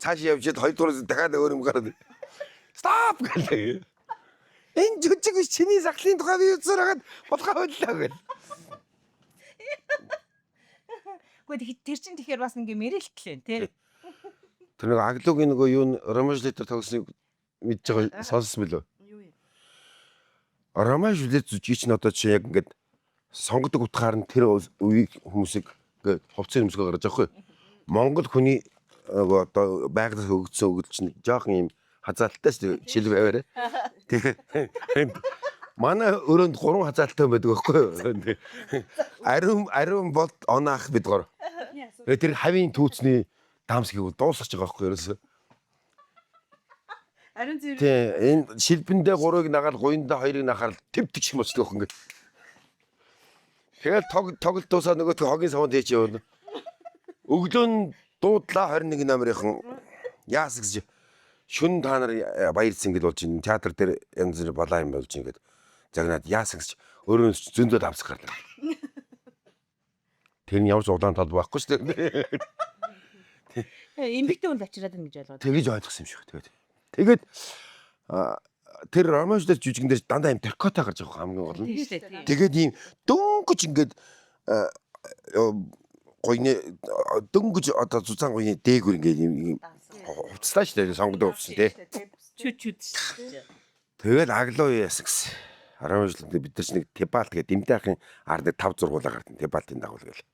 цааш явж чад хоёр дураас дахиад өөр юм гараад стоп гэлээ. Энэ жүжиг биш чиний сахлын тухай би үзсээр хагаад болохоо боллоо гэл. Гэхдээ тэр чинь тэгэхээр бас ингээ мэрэлтлээ тий. Тэр нэг аглуугийн нөгөө юу Ромео Жулиетээр тогсныг мэдж байгаа сонссон билүү? Юу юм? Ромео Жулиет жүжиг чинь одоо чи яг ингээд сонгодог утгаар нь тэр үеийг хүмүүсийг ингээд хувцсын өмсгөө гаргаж байгаа хгүй. Монгол хүний нөгөө одоо байгалиас өгдсөн өгдөл чинь жоохон юм хазаалттай шүү дээ. Шилв аваарай. Тэгээ манай өрөөнд гурван хазаалттай хүн байдаг байхгүй юу? Ариун ариун бол оноох бид гор. Тэгээ тэр хавийн түүцний даамсгийг дуусгаж байгаа байхгүй юу ерөөсөө. Ариун зэрэг Тий, энэ шилбэндээ гурвыг нагаад гуяндаа хоёрыг нахаар тэвтэг шиг болчихдог байхгүй ингээд. Тэгэл тог тоглолт дуусаа нөгөө хогийн савнд хийж явна. Өглөө нь дуудлаа 21 номерынхан яасан гэж шүн та нар баярлсан гэж болж ин театр дээр янз бүр балаа юм болж ин гэд загнаад яасан гэж өөрөө зөндөө давсах гарлаа. Тэр нь ямар ч улаан тал байхгүй шүү дээ. Эмэгтэй хүн авчираад байна гэж ойлгоод. Тэгэж ойлгосон юм шиг. Тэгээд. Тэгээд Тэр Ромео дээр жижигэн дээр дандаа юм теркотой гарч байгаа хамгийн гол нь. Тийм шүү дээ. Тэгээд ийм дөнгөж ингээд гойны дөнгөж одоо зузаан гойны дээгүр ингээд ийм ийм хувцлаа шүү дээ сонгодог хувцсан тий. Чүт чүт шүү дээ. Тэгэл аглуу яасан гэсэн. 12 жилдээ бид нар ч нэг Тебалт гэдэг Дэмдайхын ард нэг 5 зургуулаа гардан Тебалтын дагуул гэл.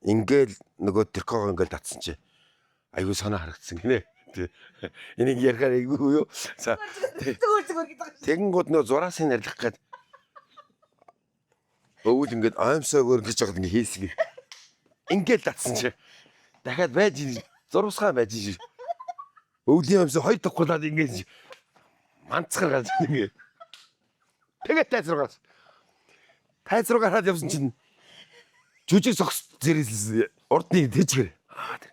Ингээл нөгөө тэркогоо ингээл татсан чи айгүй санаа харагдсан гинэ. Тий. Энийг ярихаар айгүй юу? За. Зүгээр зүгээр гэдэг. Тэгэнгүүт нөгөө зураасын арилгах гээд өвөл ингээд оймсоогоор ингэж жаад ингээд хийсэн. Ингээл татсан чи дахиад байж зурвасгаа байж ши. Өвлийн оймсоо хоёр давхарлаад ингээд манцгар гарч ингээд. Тэгээд тайз руу гарч. Тайз руу гараад явсан чинь жүжиг зогс зэрэслсэн. Урдны тэжгэр. Аа тэр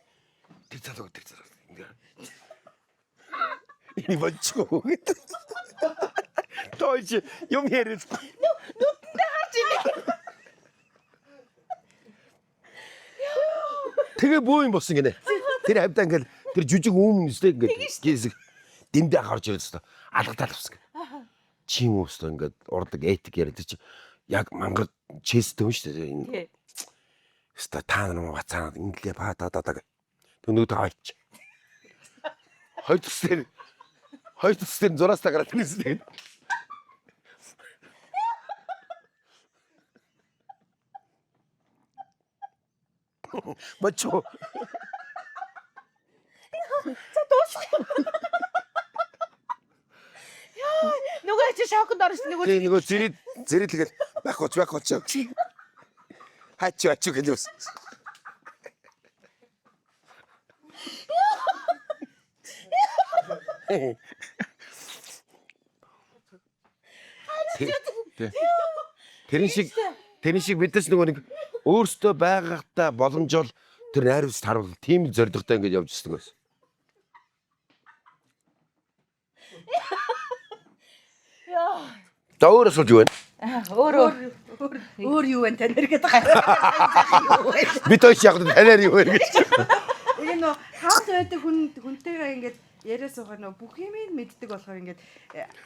тэр залуу тэр залуу. Ингээд. Энийг болчихоо гэдэг. Тойч юм яриад. Нүдэндээ харж ийнэ. Тэгээ бөө юм болсон гинэ. Тэр хавьдаа ингээл тэр жүжиг үүм нэстэй ингээд гисэг дэмдээ гарч ирээд хэвээр алгадаал авсан гинэ. Чи юм уу хэвээр ингээд урдаг этик яриад тэр чи яг мангар чэстэй хүн шүү дээ. Энэ хэвээр та нар муу бацаанаад инглээ ба та та та гэх. Тэр нөгөөдөө хойч. Хоёр төсдөр хоёр төсдөр зураастаа гараад ирсэн тэгээд. Бачо. Нөгөө чи шоконд орсон нөгөө Тэгээ нөгөө зэрэг зэрэг тэгэл байх гоч байх гоч. Хачи хачи гэж юус. Тэрэн шиг тэрэн шиг бид нар ч нөгөө нэг өөрсдөө байгаагтаа боломжоор тэр найруулагч харуул тийм зоригтой ингэж явж ирсэн байсан. За өөр асуулт юу вэ? өөрөө Өөр юу вэ танаар гэдэг байгаа. Бид хоёр ч яг танаар юу вэ гэж. Энэ нөө хамт байдаг хүн хүнтэйгээ ингээд яриа суухаар нөө бүх юм мэддэг болохоор ингээд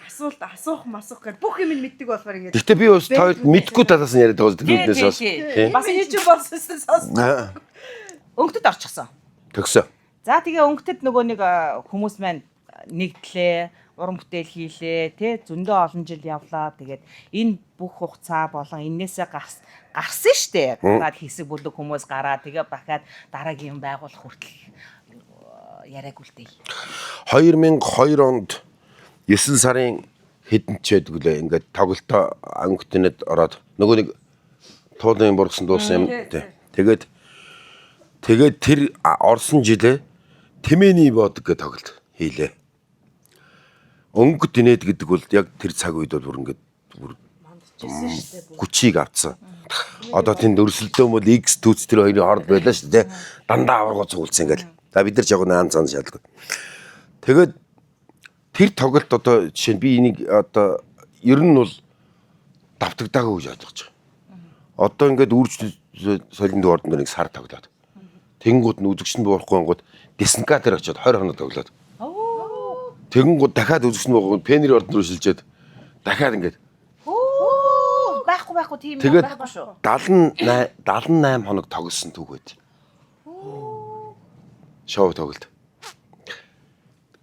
асуулт асуух масуух гэр бүх юм мэддэг болохоор ингээд Гэхдээ би бас та хоёрт мэдгүй талаас нь яриад байгаа зүйл үүднээс бас. Тийм. бас миний чинь болсон сонс. Аа, өнгөтөд орчихсон. Төгсөө. За тэгээ өнгөтөд нөгөө нэг хүмүүс маань нэгдлээ, уран бүтээл хийлээ, тэ зөндөө олон жил явлаа. Тэгээд энэ бүх хугацаа болон энээсээ гарсан штэ. Гараад хэсэг бүлэг хүмүүс гараа тэгээ бахаад дараагийн юм байгуулах хүртэл яриаг үлдээе. 2002 онд 9 сарын хэдэн ч байдаг лээ. Ингээд тоглолтоо ангитнад ороод нөгөө нэг туулын бургасан дуусан юм. Тий. Тэгээд тэгээд тэр орсон жилээ Тэмээний бодог гэх тоглолт хийлээ. Өнгөт инээд гэдэг бол яг тэр цаг үед бол бүр ингээд бүр хүчийг авцсан. Одоо тэнд өрсөлдөөн бол X түүц тэр хоёрын хооронд байлаа шүү дээ. Дандаа аварга цугулсан ингээл. За бид нар ч яг наан цаан шалгаа. Тэгээд тэр тоглолт одоо жишээ нь би энийг одоо ер нь бол давтагдаагүй гэж ойлгож байгаа. Одоо ингээд үрж солинд ордон дээр нэг сар тоглоод. Тэнгүүд нь үзэгч нь буурахгүй ангууд Десенка дээр очиод 20 хоног тоглоод. Тэгэнгүүт дахиад үзэгч нь буурахгүй Пенери ордон руу шилжээд дахиад ингээд Өө байхгүй байхгүй тийм юм Тэгээд байхгүй шүү. 78 78 хоног тоглосон түүх байд. Шоу тоглолт.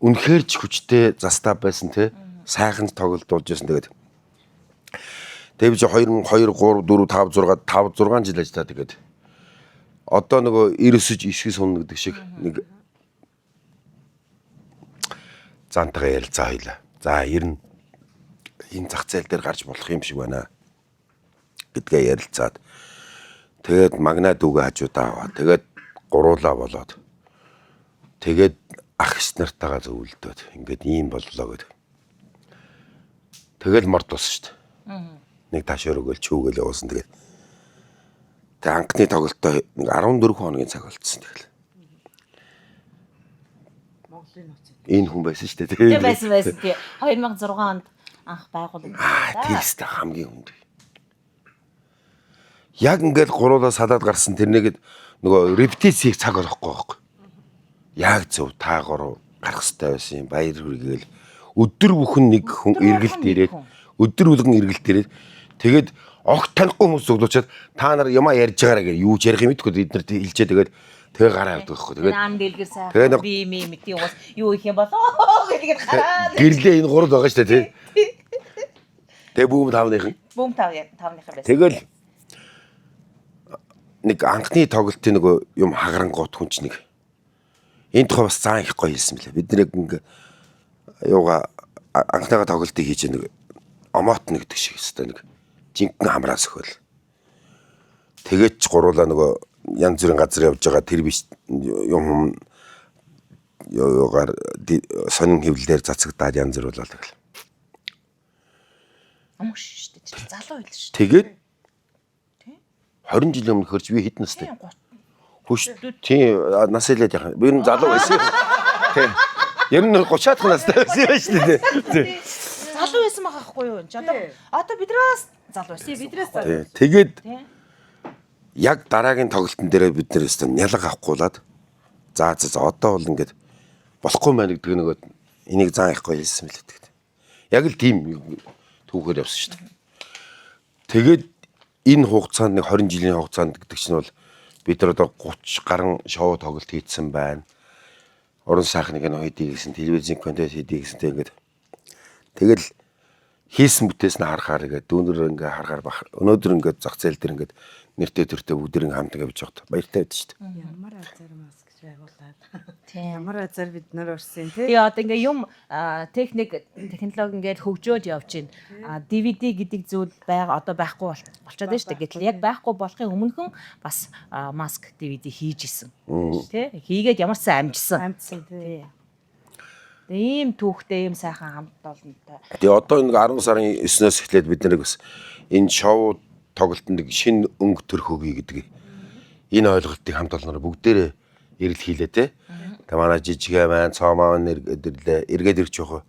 Үнэхээр ч хүчтэй застаа байсан те. Сайхан тоглолт болж байсан тэгээд. Тэгээд би чи 2 2 3 4 5 6 5 6 жил ажиллаа тэгээд. Одоо нөгөө 99 9 сунна гэдэг шиг нэг зантайгаа ярилцаа хоёлаа. За ер нь энэ зах зээл дээр гарч болох юм шиг байна гэдгээ ярилцаад тэгээд магна дүүгээ хажуудаа аваа. Тэгээд гуруулаа болоод тэгээд ах эгч нартайгаа зөвлөдөөд ингээд ийм боллоо гэд. Тэгэл морд болсон шүү дээ. Нэг тааш өрөөгөл чүүгээл явуулсан тэгээд. Тэгээд анхны тоглолтоо нэг 14 хоногийн цаг болцсон тэгэл. Энэ хүн байсан шүү дээ. Тэ байсан байсан тий. 2006 онд анх байгуулагдсан. Аа, тэр өстэй хамгийн хүнд. Яг ингээд гуруулаа салаад гарсан тэрнийгэд нөгөө репетицийг цаг олохгүй байхгүй. Яг зөв та гурав гарах хэрэгтэй байсан юм. Баяр хүргээл өдөр бүхэн нэг хүн Өдөр болгон эргэлт нэг ирээд хүн. өдөр болгон эргэлт ирээд тэгээд огт танихгүй хүмүүс цуглуучаад та нар юмаа ярьж байгаараа гэж юу ч ярих юм мэдгүй бид нар хэлжээ тэгээд тэгээ гараа авдаг байхгүй. Тэгээд Наан дэлгэр Тэгээ сайхан нэг- би ми мэдээ уус юу их юм болоо гэдгээр гараад гэрлээ энэ гурал байгаа шүү дээ тий. Тэгээ бүүм тавныхан. бүүм тав тавныхан байсан. Тэгэл нэг анхны тоглолтын нөгөө юм хагарангуут хүн чинь нэг энэ тухай бас зан их гоё хэлсэн мөлий. Бид нэг ингээ юугаа анхныгаа тоглолтыг хийж нэг омоот нэгдэг шиг өстой нэг жинхэнэ хамраас өхөл. Тэгээд ч гуруулаа нөгөө янз бүрийн газар явж байгаа тэр биш юм юм юугаар сонин хэвлэлээр цацагдаад янз бүр болоод тэгэл. Омш шүү дээ. Тэр залуу байл шүү дээ. Тэгээд 20 жилийн өмнө хөрч би хэдэн настай? Хөш тийм нас хэлээд яхаа. Би ер нь залуу байсан. Тийм. Ер нь 30-аад настай байсан юм шүү дээ. Тийм. Залуу байсан байгаа хгүй юу? Энэ ч одоо биднээс залуу байсан. Тийм биднээс залуу. Тийм. Тэгээд яг дараагийн тоглолтын дээрээ бид нэр өстө нялга авахгүйлаад за за за одоо бол ингээд болохгүй мэн гэдэг нөгөө энийг зан ихгүй хэлсэн мэлээ тэгээд. Яг л тийм түүхээр явсан шүү дээ. Тэгээд энэ хугацаанд нэг 20 жилийн хугацаанд гэдэг чинь бол бид нар одоо 30 гаруй шоу тоглолт хийдсэн байна. Уран сайхны кино хийдий гэсэн, телевизийн контент хийдий гэсэн тэг ингээд тэгэл хийсэн бүтээс нь харахаар ингээд дүүнер ингээ харахаар бах. Өнөөдөр ингээд зах зээл дээр ингээд нэртэй төртэй бүгдэрийн хамт ингээд явж байхад баяртай байдаг шүү дээ. Ямар азар маск гэж байгуулад. Тийм. Ямар азар бид нар орсон тий. Тэгээ одоо ингээ юм техник технологи ингээд хөгжөөд явж байна. DVD гэдэг зүйл байгаа одоо байхгүй болчиход байна шүү дээ. Гэтэл яг байхгүй болохын өмнөхөн бас маск DVD хийж исэн. Тэ? Хийгээд ямар ч сан амжсан. Амтсан тий. Тэгээ ийм түүхтэй ийм сайхан хамт олонтой. Тэгээ одоо нэг 10 сарын 9-өөс эхлээд бид нарыг бас энэ шоу тоглолтод нэг шинэ өнгө төрх өгье гэдэг энэ ойлголтыг хамт олоноор бүгдээрээ эрэл хийлээ те. Тэгээ манай жижигэ маань цоомаа маань эргээд ирлээ. Эргээд ирч явах.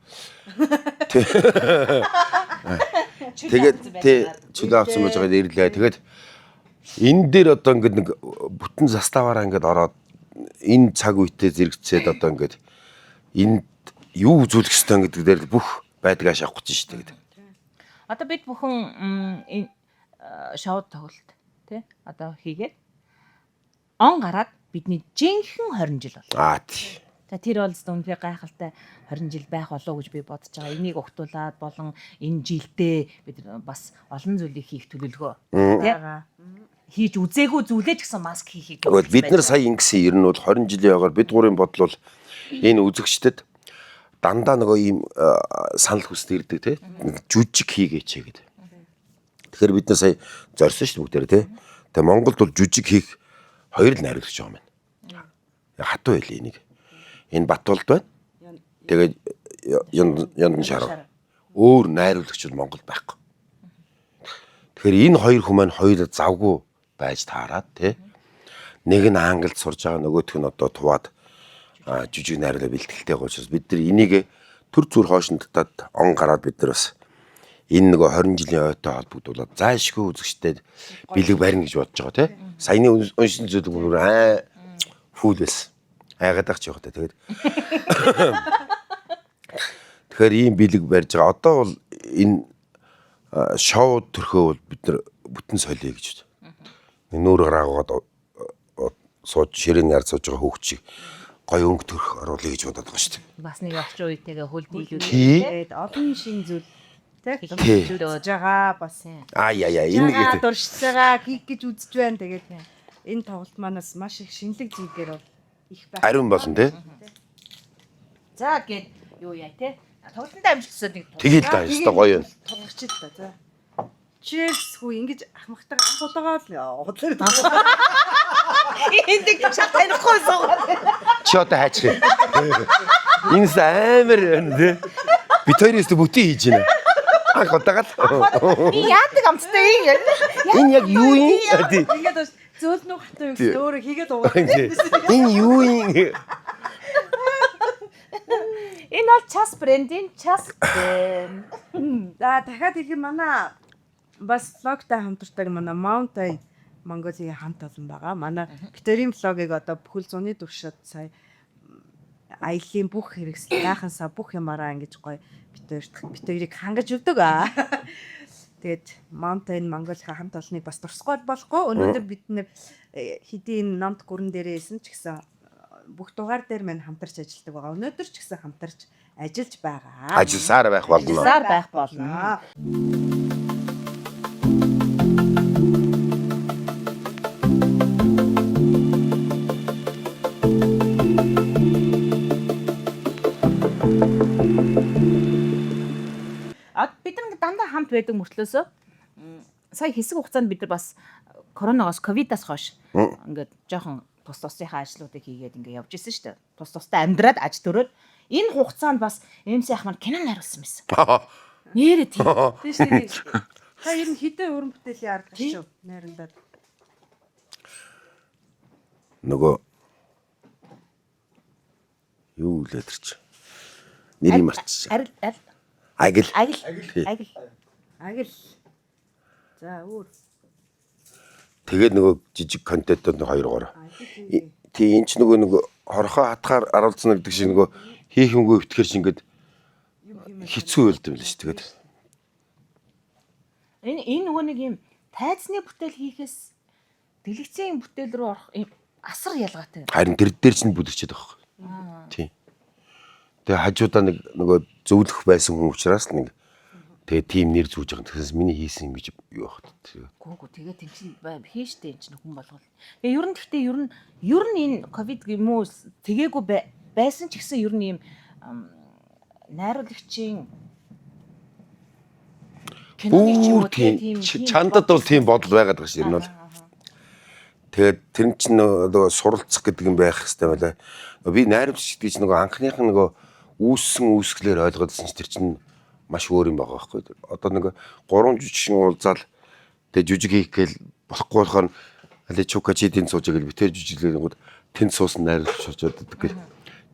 Тэгээд тий чөлөө авсан байж байгаад ирлээ. Тэгээд энэ дээр одоо ингээд нэг бүтэн заставаараа ингээд ороод энэ цаг үетэй зэрэгцээд одоо ингээд энд юу үзүүлэх ёстой гэдэг дээр бүх байдгаа шавах гэж шүү дээ. Одоо бид бүхэн энэ шоу тоглолт тий одоо хийгээд он гараад бидний жинхэнэ 20 жил болно. Аа тий. За тэр бол зөв үнэхээр гайхалтай 20 жил байх болов уу гэж би бодож байгаа. Энийг угтуулад болон энэ жилдээ бид бас олон зүйлийг хийх төлөвлөгөө тий хийж үзээгүй зүйлээ ч гэсэн маск хийхийг Тэгвэл бид нар сая ингэсэн ер нь бол 20 жилийн ойгоор бид гурийн бодол бол энэ үзэгчдэд дандаа нөгөө ийм санал хүсэл ирдэг тий. Нэг жүжиг хийгээч гэдэг. Тэгэхээр бид нар сая зорьсон шүү дээ бүгдээрээ тий. Тэгээ Монголд бол жүжиг хийх хоёр л найруулагч байгаа юм байна. Хатуу байлээ энийг. Энэ Батулд байна. Тэгээд Яндан шарав. Өөр найруулагч бол Монголд байхгүй. Тэгэхээр энэ хоёр хүн маань хоёулаа завгүй байж таарад тий. Нэг нь англид сурж байгаа нөгөөх нь одоо туваад жижиг найруулаа бэлтгэлтэй байгаа учраас бид нар энийг төр зүр хоош нь татаад он гараад бид нар бас энэ нөгөө 20 жилийн ойтой холбогдуулаад зайлшгүй үзэгчтэй бэлэг барина гэж бодож байгаа тий. Саяны уншин зүйлэг бүр аа фүүл байсан. Айгаад ах ч явах та тэгээд. Тэгэхээр ийм бэлэг барьж байгаа. Одоо бол энэ шоу төрхөө бол бид нар бүтэн солиё гэж байна. Нүүр гараагаад сууж ширээний ард сууж байгаа хүүхд чиг гоё өнгө төрх оруулъя гэж бодоод байгаа шүү дээ. бас нэг орчин үетэйгээ хөл дийлүүд Тий. Тэгээд олон шин зүйл тий Тий. үзэж байгаа бас. Аа яа яа энэ Энэ гэдэг. дуршиж байгаа хийх гэж үзэж байна. Тэгээд энэ тоглолт манаас маш их шинэлэг зүйлээр бол их байх. Ариун болно тий. За гээд юу яа те тоглолтод амжилт хүсээд нэг Тэгэл та ёстой гоё юм. Тулгач л та за. Cheers хүү ингэж ахмахтайгаа анх удаага л худлаар Энд шал танихгүй суугаад. Чи одоо хайчих юм. Энэс амар байна тий. Бид хоёроос бүтэн хийж байна. Анх удаага л. Би яадаг амттай юм. Энэ яг юу юм? Тий. Ингээд бас зөөл нүх хатуу гэсэн өөрөө хийгээд угаад. Энэ юу юм? Энэ бол час брендийн час брэнд. За дахиад хэлэх юм манай бас влогтай хамтардаг манай Mountain Mongolia хамт олон байгаа. Манай Викторийн влогийг одоо бүхэл зуны туршид сая Аяллаа бүх хэрэгсэл гайхансаа бүх юмараа ингэж гоё бит хоёрт бит хоёрыг хангаж өгдөг. Аа. Тэгээд Mountain Mongolia хамт олныг бас турсгой болохгүй. Өнөөдөр бид нэр хэдийн намт гүрэн дээрээ исэн ч гэсэн бүх дугаар дээр мань хамтарч ажилладаг байгаа. Өнөөдөр ч гэсэн хамтарч ажиллаж байгаа. Ажилласаар байх болно. Ажилласаар байх болно. Аа. А бид нар ингээд дандаа хамт байдаг мөртлөөсөө сая хэсэг хугацаанд бид нар бас коронавигоос ковидаас хойш ингээд жоохон тус тусынхаа ажлуудыг хийгээд ингээд явж исэн шүү дээ. Тус тустай амьдраад аж төрөөд энэ хугацаанд бас MC ах маань кино найруулсан байсан. Нэрээ тийм. Тийм шүү дээ. Та ер нь хэдэн уран бүтээлийн ард гарч юу? Найрандаа. Нөгөө юу үлээ тэр чи. Нэрийг мартчихсан. Арил арил Агил. агил Тий. агил. Агил. За өөр. Тэгээд нөгөө жижиг контентууд нэг 2 3. Тий энэ ч нөгөө хорхоо хатгаар аруулсан гэдэг шиг нөгөө хийх юмгүй өвтгөр чи ингээд хэцүү байлд юм л ш тэгээд. Энэ энэ нөгөө нэг юм тайзны бүтээл хийхээс дэлгэцийн бүтээл рүү орох юм асар ялгаатай. Харин тэр дээр чинь бүдэрчээд байгаа байхгүй. Тий. Тэгээ хажуудаа нэг нөгөө зөвлөх байсан хүн учраас л нэг тэгээ тийм нэр зүүж байгаа. Тэгээс миний хийсэн юм гэж юу байх вэ? Гүү гүү тэгээ тийм чинь хийн штэ энэ чинь хүн болгол. Тэгээ ер нь гэхдээ ер нь энэ ковид юм уу тэгээгүй байсан ч гэсэн ер нь ийм найруулагчийн киноны ч юм Бүр уу те, тийм чандад бол тийм бодол байгаад байгаа шин ер нь бол. Тэгээд тэр нь чинь нөгөө суралцах гэдэг юм байх хэрэгтэй байлаа. Би найруулагч гэдэг чинь нөгөө анхных нь нөгөө үүссэн үүсгэлээр ойлгоодсэн чинь тэр чинь маш өөр юм байгаа байхгүй. Одоо нөгөө гурван жүжигчин уулзаал тэгээд жүжиг хийх гээл болохгүй болохоор али чука чи тэнд сууж гэл битэр жүжиглэнгүүд тэнд суусан найруулагч очоод идэг гэл.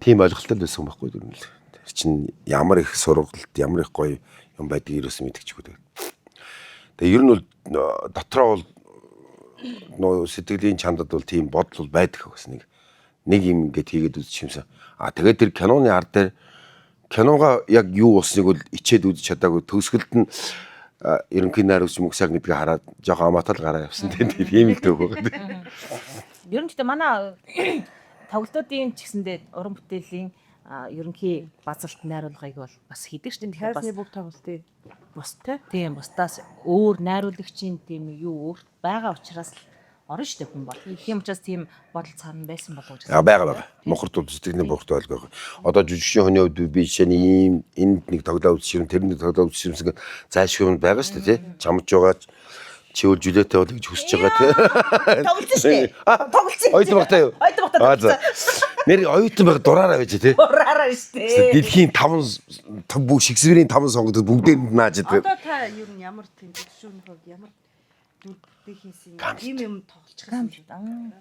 Тийм ойлголттой л байсан байхгүй тэр нь л. Тэр чинь ямар их сургалт, ямар их гоё юм байдгийг ерөөсөн мэдчихгүй тэгээд. Тэгээ ер нь бол дотроо бол нөө сэтгэлийн чандад бол тийм бодол бол байдаг гэсэн нэг юм ингээд хийгээд үзчих юмсан. А тэгээд тэр киноны ар дээр киногоо яг юу болсныг бол ичээд үзэж чадаагүй төгсгөлд нь ерөнхий найруулагч мөксаг гэдгийг хараад жоохон амаатал гараа явсан тийм тийм л төг байгаа. Ер нь гэхдээ манай тоглолтуудын ч гэсэндээ уран бүтээлийн ерөнхий базалт найруулгыг бол бас хийдэг шүү дээ. Тэгэхээр бас Хайрны бүх тоглолтыг бус тийм бусдаас өөр найруулагчийн тийм юу өөр байгаа учраас л орно шүү дээ хүн бол. Тийм учраас тийм бодол цаана байсан болов уу гэж. А байгаа. Мохорт бол сэтгэлийн бурхт ойлгоо. Одоо жүжигчийн хүний хувьд би жишээ нь ийм энд нэг тоглоо үзчих юм, тэр нэг тоглоо үзчих юмсан гэх зайлшгүй юм байгаа шүү дээ тий. Чамж байгаа чи үл жүлээтэй бол гэж хүсэж байгаа тий. Тоглолцсон шүү дээ. Тоглолцсон. Оюутан багтаа юу? Оюутан багтаа Аа, за. Нэр оюутан баг дураараа байж тий. Ураараа шүү дээ. Дэлхийн 5 бүх Шекспирийн 5 сонгогдод бүгдээнд нааж идэг. Одоо та ер нь ямар тийм жүжигчний хувьд ямар дүр бүтээх хийсэн юм юм тоглолчих юм.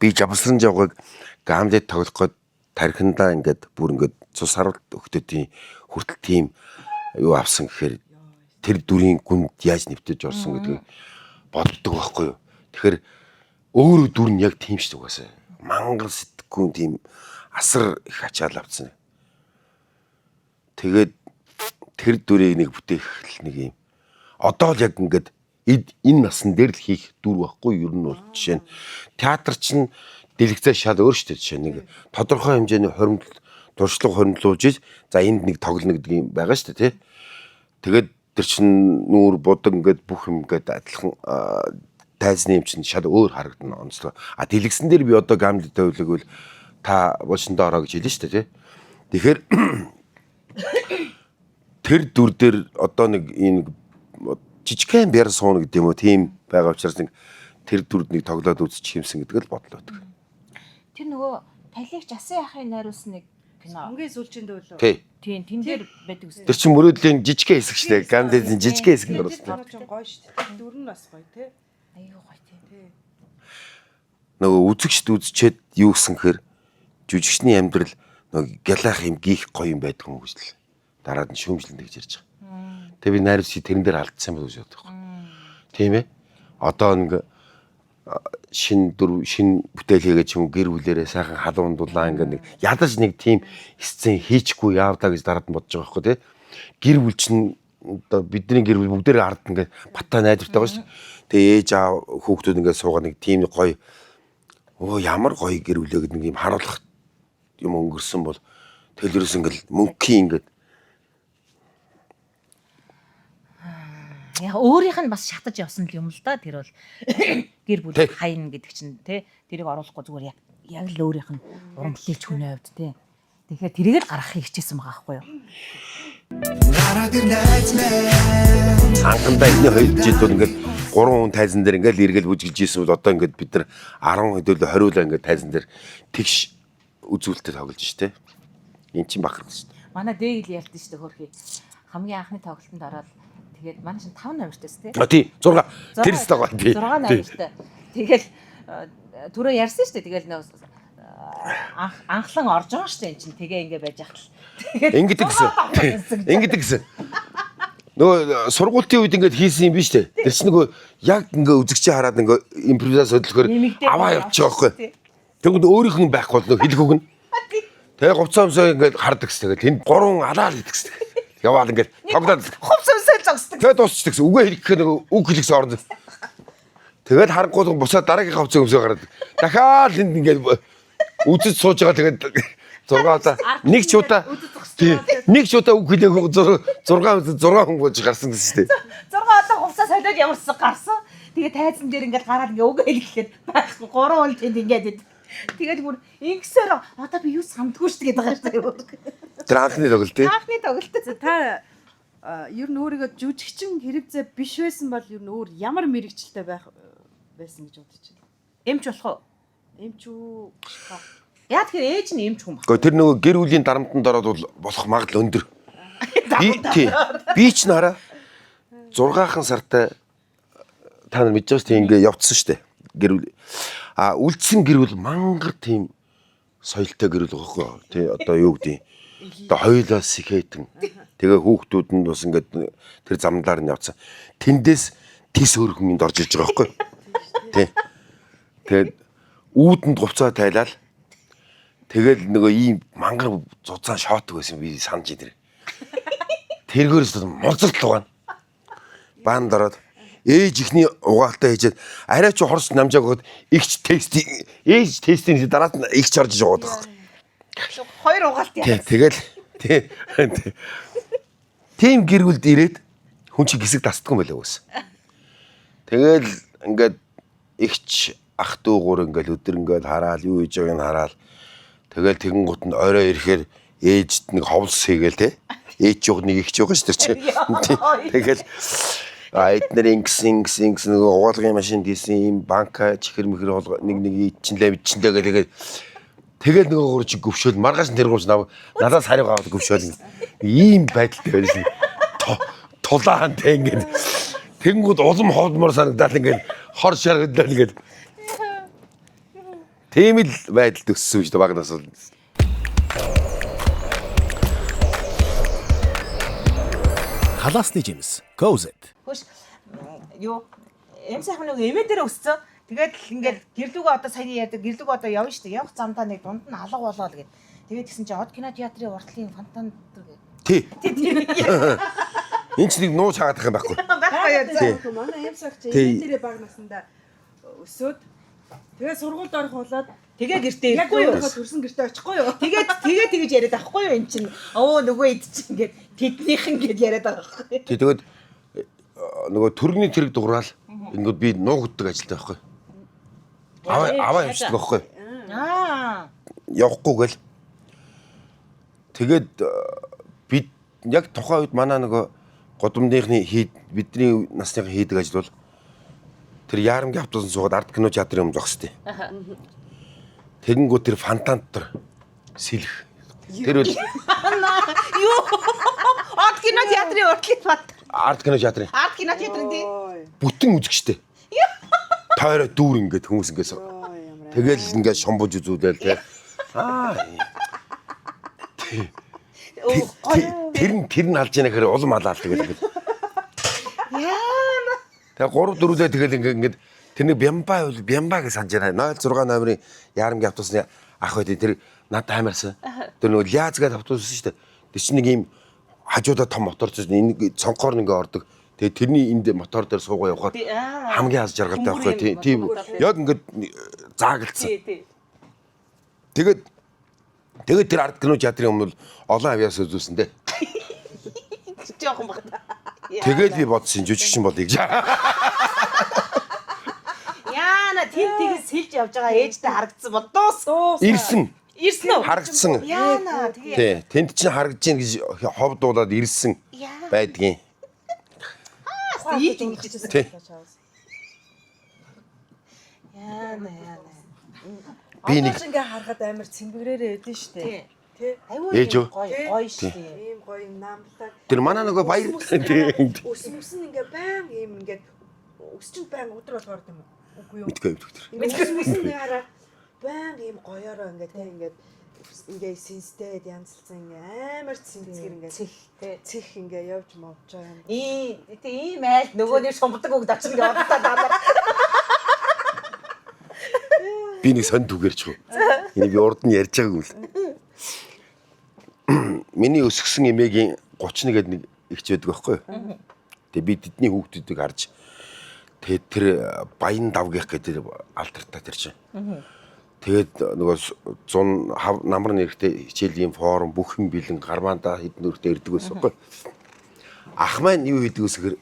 Би жавсран жавгаг Гамлет тоглох гээд тархиндаа ингээд бүр ингээд цус харуулт өгтөдийн хүртэл тийм юу авсан гэхээр тэр дүрийн гүнд яаж нэвтэж орсон гэдгийг боддог байхгүй юу. Тэгэхээр өөрөө дүр нь яг тийм шүү дээ угаасаа. Мангар сэтгүүн тийм асар их ачаал авцсан. Тэгээд тэр дүрийг нэг бүтээх л нэг юм. Одоо л яг ингээд энэ насан дээр л хийх дүр байхгүй ер нь бол жишээ нь театр чинь дэлгэцээ шал өөр шүү дээ жишээ нь нэг тодорхой хэмжээний хоримтл туршлага хоримтлуулж иж за энд нэг тоглоно гэдэг юм байгаа шүү дээ тий. Тэгээд тэр чинь нүүр будаг ингээд бүх юм ингээд адилхан тайзны юм чинь шал өөр харагдана онцлог. А дэлгэцэн дээр би одоо Гамлет тавилаг бол та булшиндаа ороо гэж хэлнэ шүү дээ тий. Тэгэхээр тэр дүр дээр одоо нэг энэ жижигхэн бяр сууна гэдэг юм уу тийм байгаа учраас нэг тэр дүрд нэг тоглоод үзчих юмсан гэдэг л бодлоо байдаг. Тэр нөгөө талигч асан яхын найруулсан нэг кино. Хамгийн сүүлчийн дөө лөө. Тий. Тийм тэн дээр байдаг үстэй. Тэр чинь мөрөөдлийн жижигхэн хэсэг шүү дээ. Гамлетийн жижигхэн хэсэг Тэр оруулсан. кино ч гоё шүү дээ. Дүр нь бас гоё тий. Аюу гоё тийм. Нөгөө үзэгчд үзчихэд юу гэсэн гэхээр жүжигчний амьдрал нөгөө гялаах юм гих гоё юм байдаг юм гэж л дараад нь шүүмжлэн тэгж ярьж байгаа. Тэгээ би найруулагч тэрэн дээр алдсан юм болов уу гэж боддог. Тийм ээ. Одоо нэг Шинэ дүр, шинэ бүтээл хийгээд ч юм уу гэр бүлэрээ сайхан халуун дулаан ингээд нэг ядаж нэг тийм сцен хийчихгүй яавдаа гэж дараад нь бодож байгаа байхгүй тий. Гэр бүл чинь одоо бидний гэр бүл бүгдээрээ ард ингээд баттай найдвартай байгаа шүү. Тэгээ ээж аав хүүхдүүд ингээд суугаа нэг тийм нэг гоё оо ямар гоё гэр бүлээ гэдэг нэг юм харуулах юм өнгөрсөн бол тэгэл ерөөс ингээд мөнхийн ингээд Яг өөрийнх нь бас шатаж явсан л юм л да. Тэр бол гэр бүл Тий. хайна гэдэг чинь тий тэрийг оруулахгүй зүгээр яг яг л өөрийнх нь уран бүтээлч хүний хувьд тий. Тэгэхээр тэрийг л гаргахыг хичээсэн байгаа байхгүй юу? Нараад ир найз минь Анхандаа энэний хоёр жил бол ингээд гурван хүн тайзан дээр ингээд эргэл бүжгэлж ийсэн бол одоо ингээд бид нар 10 хэдүүл 20-уулаа ингээд тайзан дээр тэгш үзүүлэлтэд тоглож штэ. Эн чинь бахархал штэ. Манай дээгэл ярьдэн шүү дээ хөрхий. Хамгийн анхны тоглолтод ороод тэгээд манай чинь 5 номертой тий. А тий 6 тэр л байгаа тий. 6 номертой. Тэгэл түрүү ярьсан шүү дээ. Тэгэл нөө анх анхлан орж байгаа шүү дээ эн чинь. Тэгээ ингээ байж ахтал. Тэгээд Ингэдэг гэсэн. Ингэдэг гэсэн. Нөгөө сургуулийн үед ингээд хийсэн юм биш үү? Тэр чинь нөгөө яг ингээ үзэгчээ хараад ингээ импровизац хөдөлгөхөр Нэмэгдээд аваа явчих байхгүй. тий. Тэгвэл өөрийнх нь байхгүй бол нөгөө хэлэх үг нь. Тэгээ говцоо өмсөө ингээд хардаг гэсэн. Тэгэл тэнд гурван алаа л гэдэг гэсэн. Яваал ингээд тоглоод Хувц өмсөөл зогсдог. Тэгээд дуусчихдаг гэсэн. Үгээ хэлэх гэхээр нөгөө үг хэлэх орно. Тэгээд харангуй буцаад дараагийн говцоо өмсөө гараад дахиад энд ингээд үзэж сууж байгаа тэгээд 6 удаа нэг ч удаа тий нэг ч удаа үг хэлээгүй 6 6 хүн болж гарсан гэсэн шүү дээ. 6 удаа хувцас солиод яварсан гарсан. Тэгээ тайзан дээр ингээд гараад ингээ үг хэлэхэд байхгүй гурван хүн тэнд ингээд ид. Тэгээд бүр ингэсээр одоо би юу сандгүй шүү дээ гэдэг байгаа шүү дээ. Тэр анхны тоглолт тий. Анхны тоглолт. За та ер нь өөрийгөө жүжигчин хэрэгцээ биш байсан бол ер нь өөр ямар мэрэгчлээ байх байсан гэж бодож байна. Эмч болох уу? Эмч үү? Шха. Яа тэгэхээр ээж нь эмч хүн баг. Гэхдээ тэр нөгөө гэр бүлийн дарамтанд ороод бол болох магадлал өндөр. Би тий. Би ч нараа 6хан сартай та нар мэдж байгаа шүү дээ ингээ явцсан шүү дээ. Гэр бүл а үлдсэн гэр бүл мангар тийм соёлтой гэр бүл байгаа байхгүй юу? Тий одоо юу гэдэг одоо хоёулаа сэхэтэн. Тэгээ хүүхдүүд нь бас ингээд тэр замдлаар нь явцсан. Тэндээс тис өөрхөн энд орж иж байгаа байхгүй юу? Тий. Тэгээд үүдэнд говцоо тайлал Тэгэл нөгөө ийм мангар зузаан шоотог байсан би санаж ин тэр. Тэргээрс музарт угаана. Баанд ороод ээж ихний угаалтаа хийжээд арай ч хорс намжааг өгөөд игч тест ээж тестийн дараад нь игч орж иж угаад байгаа. Хоёр угаалт яа. Тий, тэгэл тий. Тийм гэр бүлд ирээд хүн чи гисэг дасдгүй юм байлаа үс. Тэгэл ингээд игч ах дүү гур ингээд өдөр ингээд хараал юу хийж байгааг нь хараал. Тэгэл тэгэн гут нь орой ирэхээр ээжд нэг ховлс хийгээл те. Ээж юг нэг игч юг ш тэр чи. Тий. Тэгэл а эднэр ингэсэн ингэсэн ингэсэн нэг угаалгын машинд хийсэн юм банка чихэр мэхэр холго нэг нэг ичинлээ бичинлээ гэх тэгээд тэгэл нөгөө гур чи гөвшөөл маргааш нь тэр гурч надаас хариу аваад гөвшөөл ийм байдалтай байсан. Тулаан тэ ингээд тэнгууд улам ховдмор санагдал ингээд хор шаргадал ингээд тийм л байдалд өссөн шүү дээ баг нас бол. Халаасны жимс. Gozet. Хөөш юу эм сайхан нэг эмээ дээр өссөн. Тэгээд л ингээд гэрлүүгээ одоо саяны ярьдаг гэрлүүгээ одоо явна шүү дээ. Явах замдаа нэг дунд нь алга болоо л гэд. Тэгээд тэгсэн чинь од кино театрын уртлын фонтан дээр гэ. Тий. Тий тий. Энд ч нэг нууж хагаадах юм байхгүй. Байхгүй юу. Тий. Манай эм сагч Тий. энэ дээрээ баг насандаа өсөөд тэгээ сургуульд орох болоод Тэгээ гэртээ яг ирэхгүй юу. өөрийнхөө төрсөн гэртээ очихгүй юу? Тэгээд тэгээ тэгэж яриад байхгүй юу эн чинь. Оо нөгөө эд чинь ингээд тэднийхэн гээд яриад байгаа байхгүй. Тий тэгээд нөгөө төргний тэрэг дуграал ингээд би нуугддаг ажилтай байхгүй. Аваа аваа явчихдаг байхгүй. Аа. Явахгүй гэл. Тэгээд бид яг тухайн үед манай нөгөө гудамжийнхны хий бидний насныхан хийдэг ажил бол тэр яарамгийн автобусан суугаад ард кино театрын өмнө зогсдیں۔ Тэгэнгүүт тэр фонтан дотор сэлэх. Тэр бол Юу? Од кино театрын уртлын фонтан. ард кино театрын Ард кино театрын тий. бүтэн үзэгчтэй. Тойроо дүүр ингээд хүмүүс ингээд тэгэл ингээд шомбож үзүүлээл те. Аа. Тэр нь тэр нь алж яана гэхээр улам алаал тэгэл ингээд. Яана. Тэгээ 3 4-лээ тэгэл ингээд ингээд Тэр нэг Бямба бол Бямба гэж санаж байна. 06 номерын Ярамгийн автобусны ах байдیں۔ Тэр надад амарсан. Тэр нөгөө Ляз гэдэг автобус шүү дээ. Тэр чинь нэг ийм хажуудаа том мотор чинь энэ цонхоор ингээ ордог. Тэгээ тэрний энд мотор дээр суугаа явахаар хамгийн аз жаргалтай байхгүй. Тийм яг ингээд заагалцсан. Тэгээд тэгээд тэр ард кино театрын өмнө олон авиас үзүүлсэн дээ. Жохон баг. Тэгээд би бодсон жүжигчин болъё гэж. Яана тэн тэгэн сэлж явж байгаа ээжтэй харагдсан бол дуус. Ирсэн. Ирсэн үү? Харагдсан. Яана тэгээ. Тий, тэнд чинь харагдаж гин гэж хов дуулаад ирсэн байдгийн. Ийж ингэж ирсэн. Тий. Яана яана. Би нэг Одоо ч ингээ харахад амар цэмбэрээрээ өгдөн штэ. Тэ? Айгүй Ээж үү? гоё гоё шүү дээ. Ийм гоё юм намлаг. тэр манай нөгөө баяр тий. Өс мөс нь ингээ баян ийм ингээд өс чинь баян өдөр болгоор юм уу? Үгүй юу? Мэдгүй юм тэр. Өс мөс нь хараа баян ийм гоёороо ингээ тэ ингээд ингээ сэнстэй янзлсан ингээ амар цэмцгэр ингээ Цэх тэ. цэх ингээ явж мовж байгаа юм. Ийм тэ ийм айл нөгөөний шумбдаг үг очно гэж бодлоо даа. Би нэг сонь түгэрч хөө. Энийг би урд нь ярьж байгаагүй л. Миний өсгсөн эмээгийн 31 гээд нэг ихч байдаг байхгүй юу? Тэгээ би тэдний хүүхдүүдийг харж тэгээд тэр баян давгийнх гэдэг алдартай тэр чинь. Тэгээд нөгөө 100 хав намар нэрхтээ хичээлийн форум бүх юм бэлэн гармаандаа хэдэн өртөө ирдэг байсан байхгүй юу? Ах маань юу хийдэг вэ гэхээр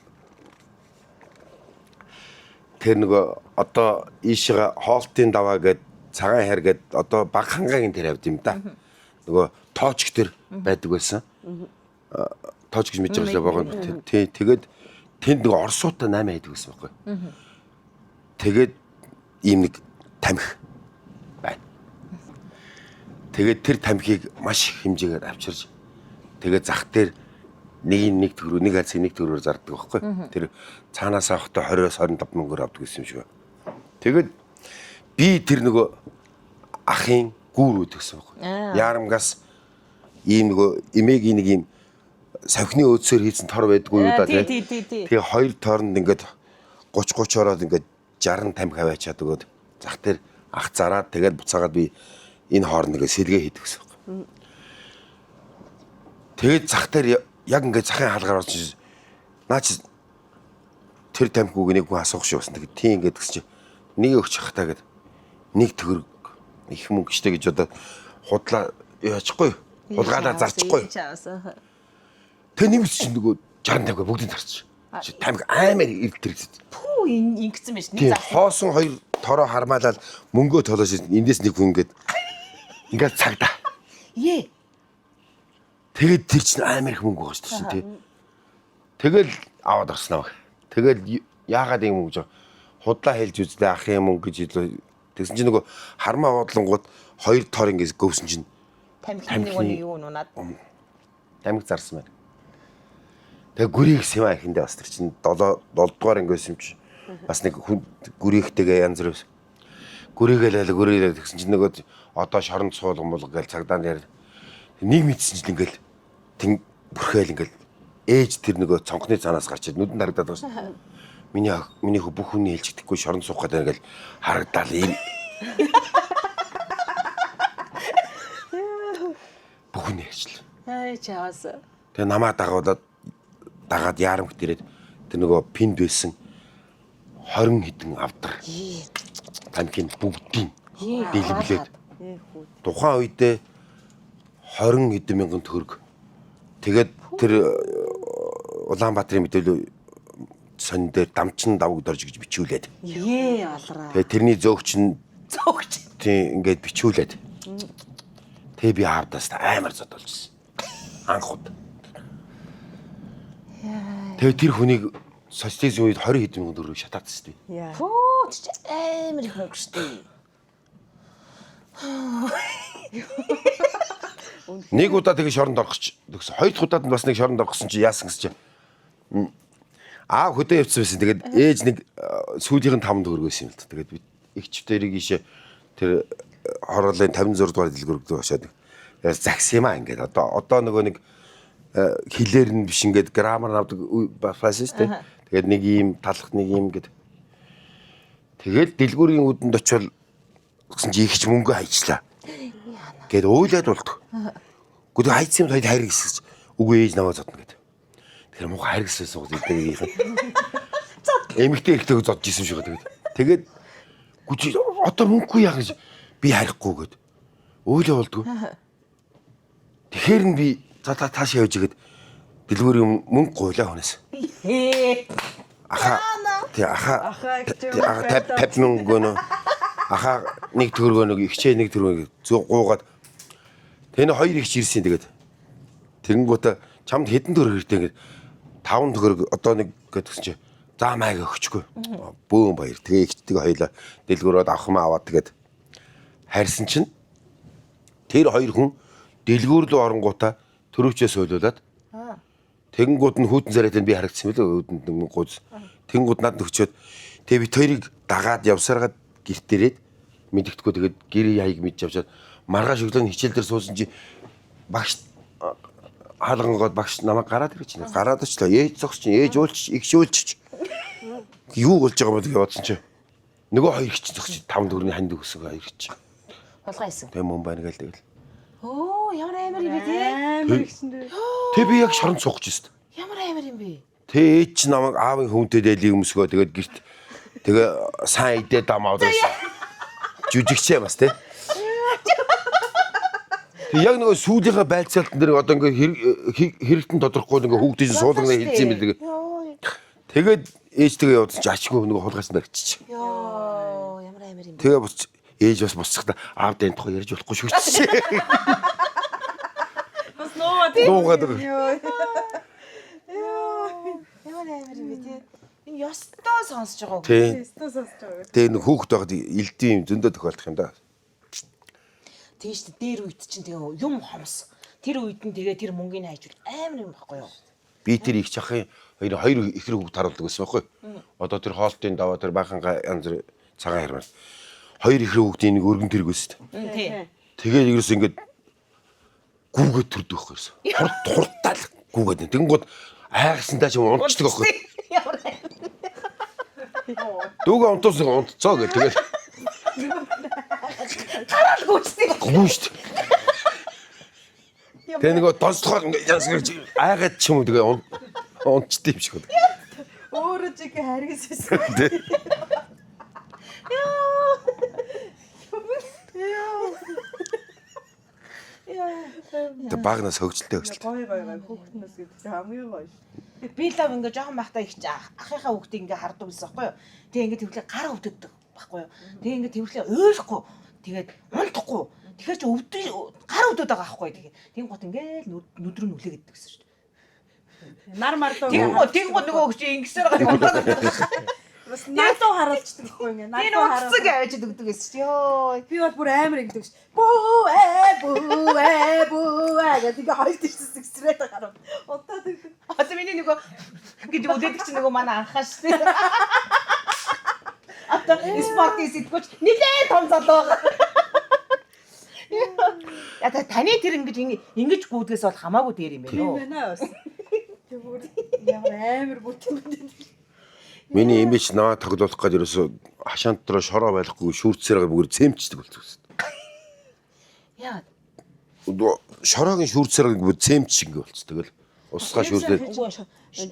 тэр нөгөө одоо ийшээ хоолтын даваа гээд цагаан хайр гээд одоо баг хангагийн тэр авд юм да. Нөгөө тоочк тэр байдаг байсан. Тооч гэж мэдж байгаа байгаа. Тий, тэгээд тэнд нөгөө орсуутай 8 хайдаг байсан байхгүй. Тэгээд ийм нэг тамхи байна. Тэгээд тэр тамхиг маш их хэмжээгээр авчирж тэгээд зах дээр нэг нэг төгрөг нэг хайрцаг нэг төгрөгөөр зардаг байхгүй. Тэр цаанаас авахдаа 20-оос 25 мөнгөөр авдаг гэсэн юм шиг. Тэгээд би тэр нөгөө ахын гүүр үүдгсэн байхгүй. Ярамгаас ийм нөгөө эмээгийн нэг ийм савхины өөдсөөр хийсэн тор байдгүй юу да Тий, тий, тий, тий. Тэгээ хоёр торонд ингээд 30 30 ороод ингээд 60 тамхи аваачаад өгөөд зах дээр ах зараад тэгээд буцаагаад би энэ хооронд ингээд сэлгээ хийдэг гэсэн юм. Тэгээд зах дээр яг ингээд захын хаалгаар орсон чинь наа чи тэр тамхиуг нэг хүн асуух шиг болсон. Тэгээд тийм ингээд гэсэн чинь нэг өгч хахтаа гэд нэг төгрөг их мөнгө штэ гэж одоо худлаа яачихгүй хулгайлаа зарчихгүй. Тэг нэмс чинь нөгөө 60 тамхи бүгдийг зарчих. Чи тамхи амар ирдэр гэсэн. Пүү ингэсэн байж нэг Тийм зарсан. хоосон хоёр тороо хармаалал мөнгөө толоос эндээс нэг хүн ингээд ингээд цагдаа. Ее. Тэгээд тэр чинь амар их мөнгө байгаа шүү дээ тий. Тэгэл аваад орсон аа. Тэгэл яагаад юм гэж худлаа хэлж үзлээ ах юм мөнгө гэж хэлээ. Тэгсэн чинь нөгөө хармаа уудлангууд хоёр тор ингээд гөвсөн чинь Тамхины нэг Тамхины- юу нунаад. тамхи зарсан байна. Тэгээ гүрийг сэвэн ихэндээ бас тэр чинь 7 7 дугаар ангиас юм чи бас нэг хүн гүрийхтэйгээ янз бүр байсан. Гүрийгээ лал гүрийгээ тэгсэн чинь нөгөө одоо шоронд суулган муулга гээл цагдаа нэр нэг мэдсэн чинь ингээл тэн бүрхээл ингээл ээж тэр нөгөө цонхны цаанаас гарч ирд нүдэнд харагдаад байгаа шин. Миний миний хүү бүх хүний хэлж чадахгүй шоронд суух гэдэг ингээл харагдаал ийм бүх хүний хэлж. Ай чаавас. Тэгээ намаа дагуулад дагаад яарамт ирээд тэр нөгөө пинд байсан 20 хэдэн авдар. Тамхин бүгдийг дэлбэлээд тухайн үедээ 20 хэдэн мянган төгрөг. Тэгээд тэр Улаанбаатарын мэдээлэл сонь дээр дамчин давг дорж гэж бичүүлээд. Ее алраа. Тэгээд тэрний зөөгч нь Зөөгч. тийм ингээд бичүүлээд. Тэгээ би аавдаас амар зодолж ирсэн. Анх удаа. Тэгээ тэр хүнийг социализм үед 20 хэдэн мянган төгрөг шатаадсан шүү дээ. Яа. Пүү чи амар их мөнгө шүү дээ. Нэг удаа тэгээ шоронд орох гэж тэгсэн. Хоёр дахь удаад нь бас нэг шоронд орох гэсэн чи яасан гэсэн чи. Аа хөдөө явцсан байсан. Тэгээд ээж нэг сүүлийнх нь 5 төгрөг байсан юм л та. Тэгээд би их чвтэрийг ийшээ тэр хороолын 56 дугаар дэлгүүр рүү очиод загс юм аа ингээд одоо нөгөө нэг хилээр нь биш ингээд граммар авдаг байсан шүү дээ. Тэгээд нэг ийм талах нэг ийм гэд. Тэгэл дэлгүүрийн үдэнд очивол гэсэн чи их ч мөнгө хайчлаа. Гэт уйлаад болдог. Гэхдээ хайцсан юм хоёул хайр гисэж. Үгүй ээж намайг зодно гэд. Тэгэхээр муухай хайр гиссэн суугаад идэг юм. Эмэгтэй эрэгтэйг зодж исэн шиг тэгээд. Тэгээд гү чи одоо мөнгөгүй яах гэж би харихгүй гэд. Уйлаа болдгоо. Тэгэхээр нь би за та тааш явж игээд дэлгүүрийн мөнгө гуйлаа хүнээс. Аха тий аха тий аха 50 мөнгө нөө аха нэг төгрөгөө нэг ихчээ нэг төгрөгөө зүг гуугаад тэн хоёр ихч ирсэн тэгээд тэгэнгүүтээ чамд хэдэн төгрөг хэрэгтэй ингээд 5 төгрөг одоо нэг гэдгсэн чи за маяг өгчгүй бөөн баяр тэгээ ихчдэг хоёлаа дэлгүүрээд авах юм аваад тэгээд харьсан чинь тэр хоёр хүн дэлгүүр рүү оронгуудаа төрөвчөө суйлуулад Тэнгүүд нь хүүтэн царайтай би харагдсан мөлөө өөдөнд нэг гуйз. Тэнгүүд над нөхчөөд тэгээ бит хоёрыг дагаад явсараад гэрт ирээд мэддэхгүй тэгээд гэрээ яйг мэдж авчаад маргааш өглөө нь хичээл дээр суусан чи багш хаалгангоод багш намайг гараад ирэж чинь гараад очлоо ээж зогс чинь ээж уулч игш уулч юу болж байгаа юм бэ гэж бодсон чи нөгөө хоёр их чинь зогс 5 төгрөгийн ханд өгсөн хоёр их чинь Хулгай хийсэн. тэг мөн байна гээл тэгэл Өө ямар амар юм бэ те? Амар ихсэн дээ. тэг би яг шоронд суух гэж байна. Ямар амар юм бэ? Тэ ээж чи намайг аавын хүнтэй дээлийг өмсгөө тэгээд гэрт тэгээ сайн идээ дам аваад байсан. Жүжигчээ бас тэ. Тэг яг нөгөө сүүлийнхээ байлцаалтан дээр одоо ингээ хэрэгтэн тодорхгүй ингээ хүүхдийн суулгана хэлсэн юм билээ. Тэгээд ээжтэйгээ явуулсан чи ачгүй нөгөө хулгайсан барьчих. Йоо ямар амар юм бэ? Тэгээ бус ээж бас босчихда аав дэн тухай ярьж болохгүй шүү дээ. Бас нуугаа тийм. Нуугаад байгаа. Ямар амар юм бэ те? Энэ ёстой сонсож байгаа үг. Тий. Өстө сонсож байгаа. Тэгээ нэг хүүхд байхад элдийн юм зөндөө тохиолдох юм да. Тийм шүү дээ. Дээр үед чинь тэгээ юм хомс. Тэр үед нь тэгээ тэр мөнгийг хайжвал амар юм баггүй юу? Би тэр их чахын хоёр хоёр ихэр хүүхд харуулдаг байсан байхгүй. Одоо тэр хоолтын даваа тэр баахан янз бүр цагаан хэрмэл. Хоёр ихэр хүүхдийн нэг өргөн тэрэг байсан. Тий. Тэгээд ерөөс ингээд гүүгээд төрдөг байхгүй ерөөс. Хурд хурдтаал гүүгээд. Тэнгууд айгсантай ч юм унтчихдаг байхгүй. Ямар амар. Дүүгээ унтуулсан унтцоо гэх тэгээд Гараал гүйцдэг. гүүн шүү дээ. Тэгээ нөгөө донцлохоор ингээд янз бүр айгаад ч юм уу тэгээ унтчихдээ юм шиг байна. Өөрөө чиг харгас байсан. Тэ. Тэг багнаас хөгжилтэй хөгжилтэй. Гой гой гой хүүхднээс гэдэг чинь хамгийн гоё шүү. Би лав ингээ жоохон байхдаа их ахынхаа хүүхдийг ингээ харддаг байсан байхгүй юу? Тэгээ ингээ тэвлээ гар өвддөг байхгүй юу? Тэгээ ингээ тэвлээ ойлгохгүй. Тэгээд унтахгүй. Тэгэхээр чи өвдөж гар өвдөд байгаа байхгүй юу? Тэгээ тийм гот ингээл нүд рүү нүлээгээд гэсэн шүү дээ. Нар марлуу. Тэнгүү нөгөө өгч ингэсээр байгаа унтаад байгаа. Бас нар руу харуулчихдаг байхгүй ингээ. Нар Энэ руу унтсан харуулдаг. гэж авчид өгдөг гэсэн чи ёо. Би бол бүр амар ингэдэг ш. Бүү ээ бүү ээ бүү ээ гэдэг ингээ хоёр тийш зэгсрээд гарав. Унтаад өгдөг. Одоо миний нөгөө гэж үлээдэг чи нөгөө манай анхаа шүү дээ. Одоо спортын сэтгүүлч нилээ том залуу байгаа. Я та таны тэр ингэж ингэж гүйдгээс бол хамаагүй дээр юм байна Тийм уу? байна бас. Тэр бүр ямар амар бүтэн бүтэн. Миний имиж наваа тоглуулах гээд ерөөсө хашаан дотроо шороо байхгүй шүүрцээр бүгд цэмчдэг болсон. Яа. Шороогийн шүүрцээр бүгд цэмч шиг ингэ болцсон. Тэгэл усгаа шүүрдээд Үгүй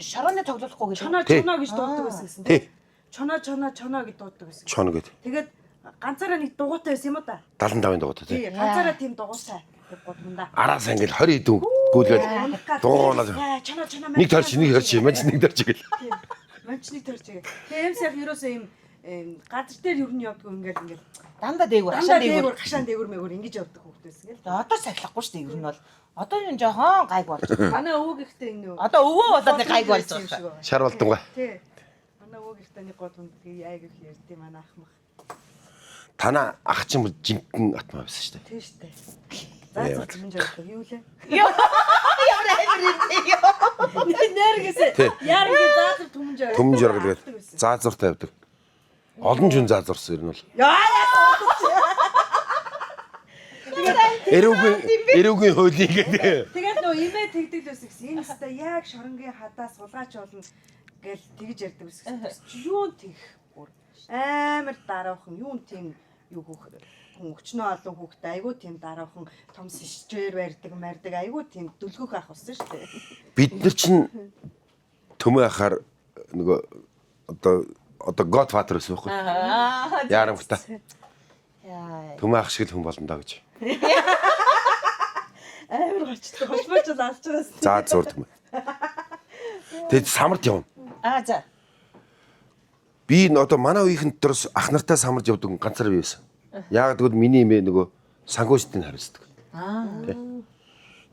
шорооны тоглохгүй гэж. Чоноо Тий. чоноо гэж дууддаг байсан гэсэн. Тий. Чоноо чоноо чоноо гэж дууддаг байсан. чоно гээд Тэгээд ганцаараа нэг дугуйтай байсан юм уу та? 75-ын дугуйтай тий. Тий, ганцаараа тийм дугуйтай. Тэр гудамдаа. Араас ингээд 20 хэдэн гүйлгээд дууганаад Яа, чоноо чоноо нэг торч нэг торч манч нэг торч гэл. Манч нэг торч гээ. Тэгээ эм сайх ерөөсөө юм газар дээр ер нь явдгүй ингээл ингээл. Дандаа дээгүүр Хашаан хашаан дээгүүр дээгүүр. хашаан дээгүүр мэгүүр ингэж явдаг хүүхэд байсан гэл. Одоо сахилахгүй шүү дээ ер нь бол. Одоо юм жоохон гайг болж байгаа. Манай өвөг ихтэй энэ нөө. Одоо өвөө болоод нэг гайг болж юм шиг байгаа. байгаа. Шар болдонгаа. Тий. Манай өвөг ихтэй нэг гудамд тэгээ айг их ярьдیں۔ Манай ах мах. Танаа ах чинь бүр жинхэнэ атмаа байсан шүү дээ. Тий штэ. За за зэмж явдаг. Юу лээ? Ямар амар юм бэ? Нэргэсээ. Тий. Яаргийн заазар түмэн жаргал. Түмэн жаргал гээд заазууртай явдаг. Олон жин заазуурсан ер нь бол. Яа. Эрүүгийн хуулийн гэдэг. Тэгээд нөө имээ тэгдэг л байсан гэсэн. Энэ өстой яг шоронгийн хадаа сулгаач болно гэл тэгж ярьдаг байсан. Чи юу тэгэх бүр Амар дараахан юу тийм юу хүүх хүн өчнөө олон хүүхдээ айгүй тийм дараахан том сишчээр барьдаг мардаг айгүй тийм дүлгөх ах болсон шүү дээ. Бид нар чинь төмөө ахаар нөгөө одоо Godfather гэсэн байхгүй. Яарамхтай. Яа. Төмөө ах шиг л хүн болно доо гэж. Амар гочлоо. Хошмооч бол алж байгаас. За зур төмөө. Тэгэд самарт явна. Аа за. Би н одоо манай үеийнхэн дотроос ах нартай самарж явдаг ганцаар би байсан. Яг тэгвэл миний эмээ нөгөө санхүүжилтийг хариуцдаг. Аа.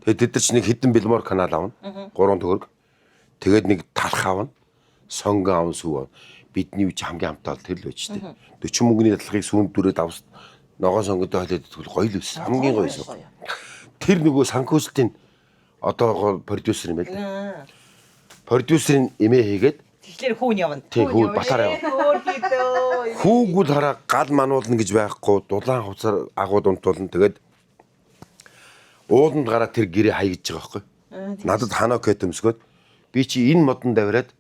Тэгээд тэд нар ч нэг хідэн бэлмор канал авна. 3 төгрөг. Тэгээд нэг талх авна. Сонгон авна, сүү авна. Бидний үе чи хамгийн амттай бол тэр л байж тээ. 40 мөнгөний талхыг сүүнд дүрээд авс ногоон сонгонтой хойлоод тэгвэл гоё л байсан. Хамгийн гоё байсан. Тэр нөгөө санхүүжилтийн одоо продюсер юм байл да. Продюсерийн эмээ хийгээд Тэгэхээр хүүн явна. тий хүү батаар явна. Хөөрхийдөө. Хүүгүүд хараа гал мануулна гэж байхгүй дулаан хувцаар агууд унтуулна. Тэгээд ууланд гараад тэр гэрээ хаягдж байгаа байхгүй. Надад ханаа кет өмсгөөд би чи энэ модон давираад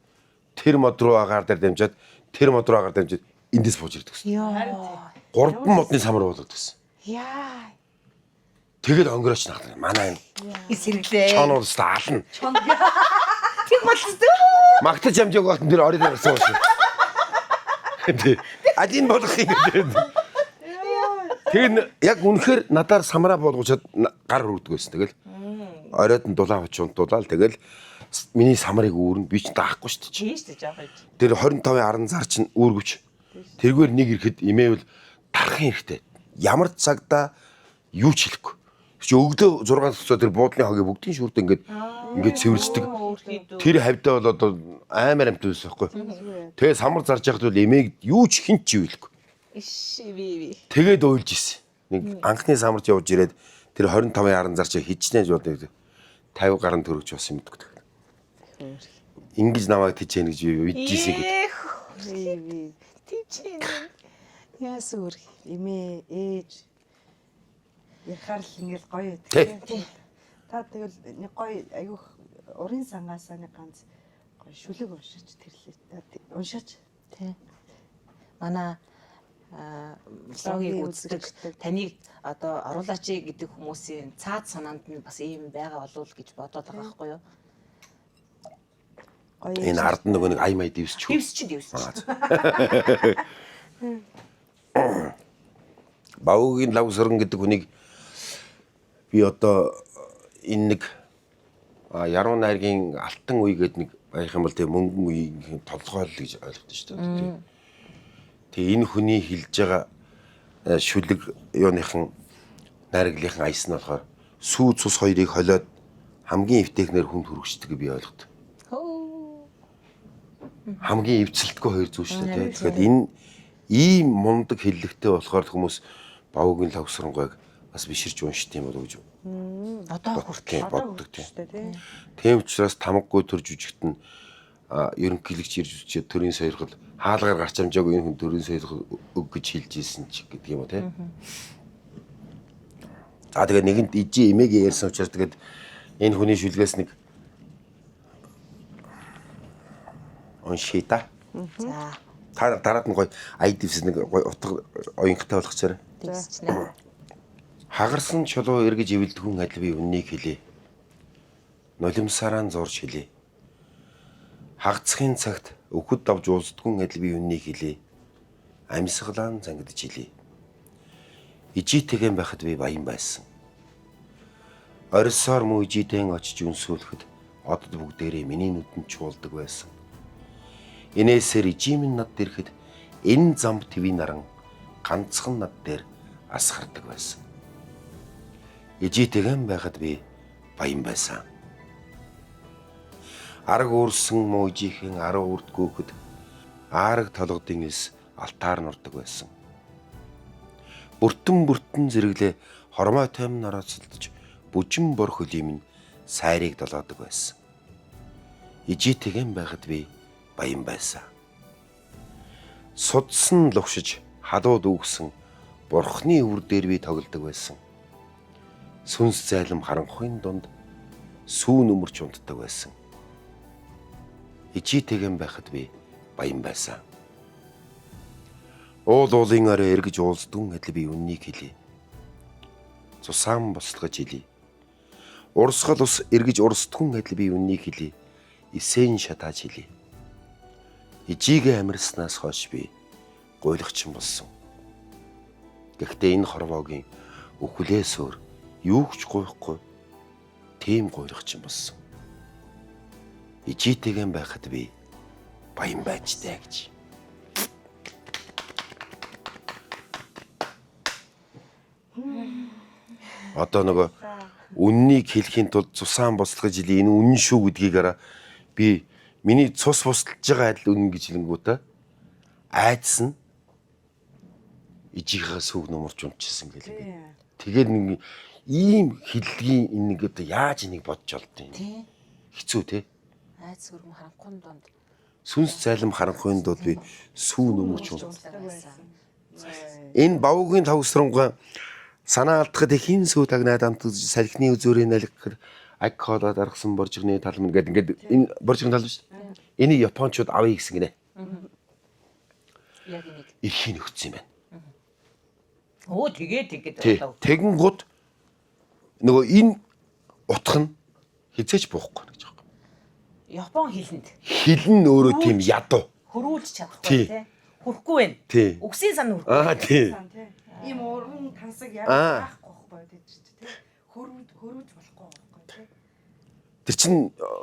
тэр мод руу агаар дээр дамжаад тэр мод руу агаар дамжаад эндээс бууж ирдэг гэсэн. Йоо. Гурван модны самар буулгадаг гэсэн. Яа. Тэгээд онгорооч наахлаа. Манай энэ Сэргэлээ. чон уулсаа ална. Тэг болчихсон. Магтаж амжааг багтан тэр орой дээр гарсан байсан. Тий. Алин болох юм гэдэг. Тэр яг үнэхээр надаар самраа буулгуучаад гар өргөдөг байсан. Тэгэл оройд нь дулаан хуч унтуулаад тэгэл миний самрыг үүрнэ би ч даахгүй шүү дээ. Тийм шүү дээ жоох юм. Тэр 25-ын 10 зар чинь үүргэвч. Тэргээр нэг ирэхэд эмээвэл тархын хэрэгтэй. Ямар цагда юу ч хэлэхгүй. Чи өглөө 6 цогцоо тэр буудлын хогийг бүгдийн шүрд ингээд ингээд цэвэрлждэг. Тэр хавьдаа бол одоо амар амт байсан байхгүй. Тэгээ самар зарж яхад бол эмээг юу ч хин ч ивэлгүй. Иш би би. Тэгээд уйлж исэн. Нэг анхны самарч явж ирээд тэр 25-ын 10 зар чи хичнээн жууд 50 гаруй төгрөгч болсон юм гэдэг. Ингэж намайг тийч гэж би мэдчихсэн гэдэг. Эх. Тийч. Яасан үр. Эмээ ээж ярихаар л ингээл гоё Тий. байдаг. Та тэгвэл нэг гоё айгүйх урын сангаасаа нэг ганц гоё шүлэг уншаач тэрлээ. Уншаач. Тий. Манай влогийг үздэг таныг одоо оруулаач гэдэг хүмүүсийн цаад санаанд нь бас ийм байгаа болов уу гэж бодоод байгаа байхгүй юу? Гоё. Энэ ард нь нөгөө нэг ай май дэвсчих. Дэвс чи дэвс. Бавуугийн лавсран гэдэг хүнийг би одоо энэ нэг яруу найргийн алтан үе гэдэг нэг байх юм бол тэг мөнгөн үеийн толгой л гэж ойлгодог шүү дээ. Тэг энэ хүний хэлж байгаа шүлэг юуныхан найрглынхан аяс нь болохоор сүү цус хоёрыг холиод хамгийн эвтэйхнэр хүнд хүргэждэг би ойлгодог. Хамгийн эвцэлтгүй хоёр зүйл шүү дээ. Тэгэхээр энэ ийм мундаг хэллэгтэй болохоор хүмүүс бавуугийн лавсрангойг бас биширч уншд юм болов уу гэж Одоо хүртэл боддог тийм. Тийм учраас тамгагүй төр жүжигт нь ерөнхийлөгч ирж үзчихэд төрийн сойрхол хаалгаар гарч амжаагүй энэ хүн төрийн сойрхол өг гэж хэлж ийсэн ч гэдэг юм уу тийм. За тэгээ нэгэнд ижи эмээгээ ярьсан учраас тэгээд энэ хүний шүлгээс нэг уншия та. За. Та дараад нь гоё ая дэвс нэг гоё утга оюунхтай болгочоорой. Дэвсчнэ. Хагарсан чулуу эргэж эвэлдгүн адил би үннийг хэлье. Нулимсарaan зурж хэлье. Хагацхын цагт өхөд давж уулздгүн адил би үннийг хэлье. Амьсгалаан зангидж хэлье. Ижитэйгэн байхад би баян байсан. Орилсоор муу ижитэйн очиж үнсүүлэхэд одод бүгдээрээ миний нүдэнд чуулдаг байсан. Инээсээр ижим нь над ирэхэд энэ зам твийн наран ганцхан над дээр асгардаг байсан. Ижитэйгэн байхад би баян байсан. Арг уурсан муу ижихэн арга үрдгүүхэд аараг толгодын эс алтаар нурдаг байсан. Бүртэн бүртэн зэрэглээ хормой тойм нороцолдож бүжин бор хөлийн минь сайрыг долоодог байсан. Ижитэйгэн байхад би баян байсан. Судсан лувшиж халууд үүгсэн бурхны өвөр дээр би тоглодог байсан. Сүнс зайлм харанхуйн дунд сүүн өмөрч унтдаг байсан. Ижитэйгэн байхад би баян байсан. Уул уулын орой эргэж уулздун адил би үннийг хэлье. Цусаан бослогож хэлье. Урсгал ус эргэж урсдгүн адил би үннийг хэлье. Эсэн шатааж хэлье. Ижигээ амьарснаас хойш би гуйлагчин болсон. Гэхдээ энэ хорвоогийн үхлээс өөр юу ч гуйхгүй тийм гуйлагчин болсон. Ижитэйгэн байхад би баян байжтай гэж. Одоо нөгөө үннийг хэлэхийн тулд цусаан бослогож хэлье. Энэ үнэн шүү гэдгийг араа би миний цус бусалж байгаа адил үнэн гэж хэлэнгүүтээ айдас нь ижийнхээ сүг нумарч унтчихсан гэл ингээд. Тэгээд нэг ийм хиллэгийн энэ нэг одоо яаж энийг бодож олд юм. Тий. Хэцүү те. Айц өргөн харанхуйн дунд Сүнс зайлм харанхуйн дунд би сүү нөмөрч унт. унтдаг байсан. Энэ бавуугийн тавсрангуй санаа алдахад ихийн сүү тагнаад амт салхины үзүүрийн налгахад аг хоолой даргасан боржигны тал минь гэдэг ингээд энэ боржигны тал биш. Энийг японочууд авъя гэсэн гинэ. Яг энийг. Эрхийн өгсөн юм байна. Өө тэгээ тэгээд Тий. одоо Тэгэнгүүт нөгөө энэ утга нь хизээч буухгүй гэж байгаа юм. Япон хэлэнд Хил нь өөрөө тийм ядуу. хөрвүүлж чадахгүй Тий. тий. Хүрхгүй байна. Тий. Үгсийн сан хүрхгүй. Аа тий. Сан тий. Ийм уран тансаг яг Аа. байхгүй байхгүй тий тий. Хөрвүүд хөрвж болохгүй байхгүй тий. Тэр чин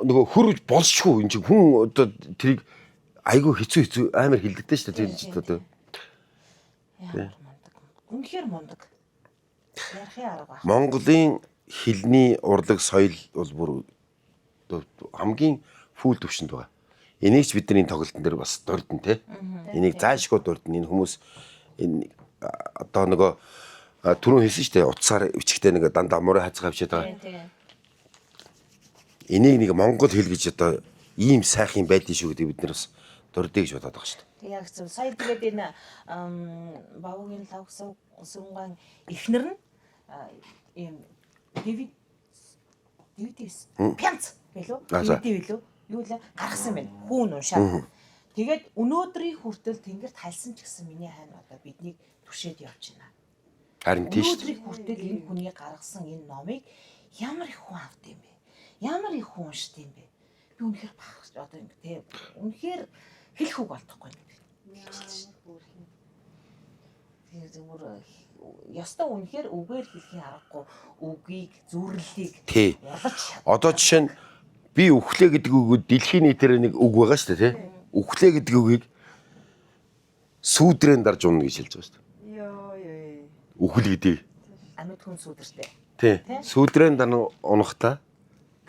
нөгөө хөрвж болшгүй энэ чинь хүн одоо тэрийг айгүй хэцүү хэцүү амар хилдэгтэй шүү дээ тэр чинь одоо. Ямар мундаг. Үнэхээр мундаг. Ярихын арга байх. Монголын хэлний урлаг соёл бол бүр одоо хамгийн фүүл төвшөнд байгаа. Энийг ч бидний тоглолтын дээр бас дурдна те. Энийг заашгүй дурдна. Энэ хүмүүс энэ одоо нөгөө түрүүн хэлсэн шүү дээ. Утсаар бичгтээ нэг дандаа мурын хазгаа бичээд байгаа. Тий. Энийг нэг монгол хэл гэж одоо ийм сайхан юм байдгийн шүү гэдэг бид нар бас дурдъя гэж бодоод байгаа шүү дээ. Тэг яг зөв. Сая тэгээд энэ бавуугийн лав сүнгаан эхнэр нь ийм Дэвид Дэвидээс пянц билүү? Аа, за. DVD билүү? Юу лээ гаргасан байна. Хүүн уншаад. Тэгээд өнөөдрийн хүртэл тэнгэрт хальсан ч гэсэн миний хайн одоо биднийг түшээд явж байна. Харин тийм шүү дээ. Өнөөдрийн хүртэл энэ хүний гаргасан энэ номыг ямар их хүн авд юм бэ? Ямар их хүн уншд юм бэ? Би үнэхээр бахарч одоо ингэ тий. Үнэхээр хэлэх үг олдохгүй юм. Тэгээ зүгээр ёстой үнэхээр үгээр хэлхийн аргагүй үгийг зүрлэлийг Тий. урдаж чад. Одоо жишээ нь би үхлээ гэдэг үг дэлхийн нийтээр нэг үг байгаа шүү дээ тий. Үхлээ гэдэг үгийг сүүдрэн дарж унна гэж хэлж байгаа шүү дээ. Йоо ёо. Үхэл гэдгийг. Амьд хүн сүдэртэй. Тий. Тий. Сүүдрэн дар унахта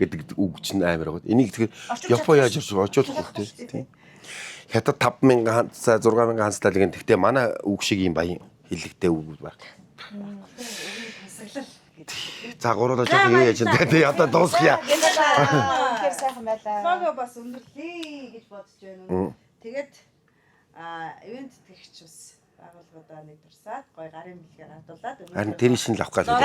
гэдэг үг чинь амар байгаа. Энийг тэгэхээр Орчуулж Япон яаж чадахгүй орчуулахгүй тий. Тий. Хятад 5000 ханцаа 6000 ханцтай л гэн. Гэхдээ манай үг шиг юм баян хэллэгтэй үг байх. Тансаглал гэдэг. За гурлаа жоох юу яаж энэ тий одоо дуусгая. Үнэхээр сайхан байлаа. Лого бас өндөрлөе гэж бодож байна. Тэгээд ивент тэтгэгч бас байгууллагуудаа нэг дурсаад гой гарын бэлгээ гардуулаад Харин тэр шин л авах гал.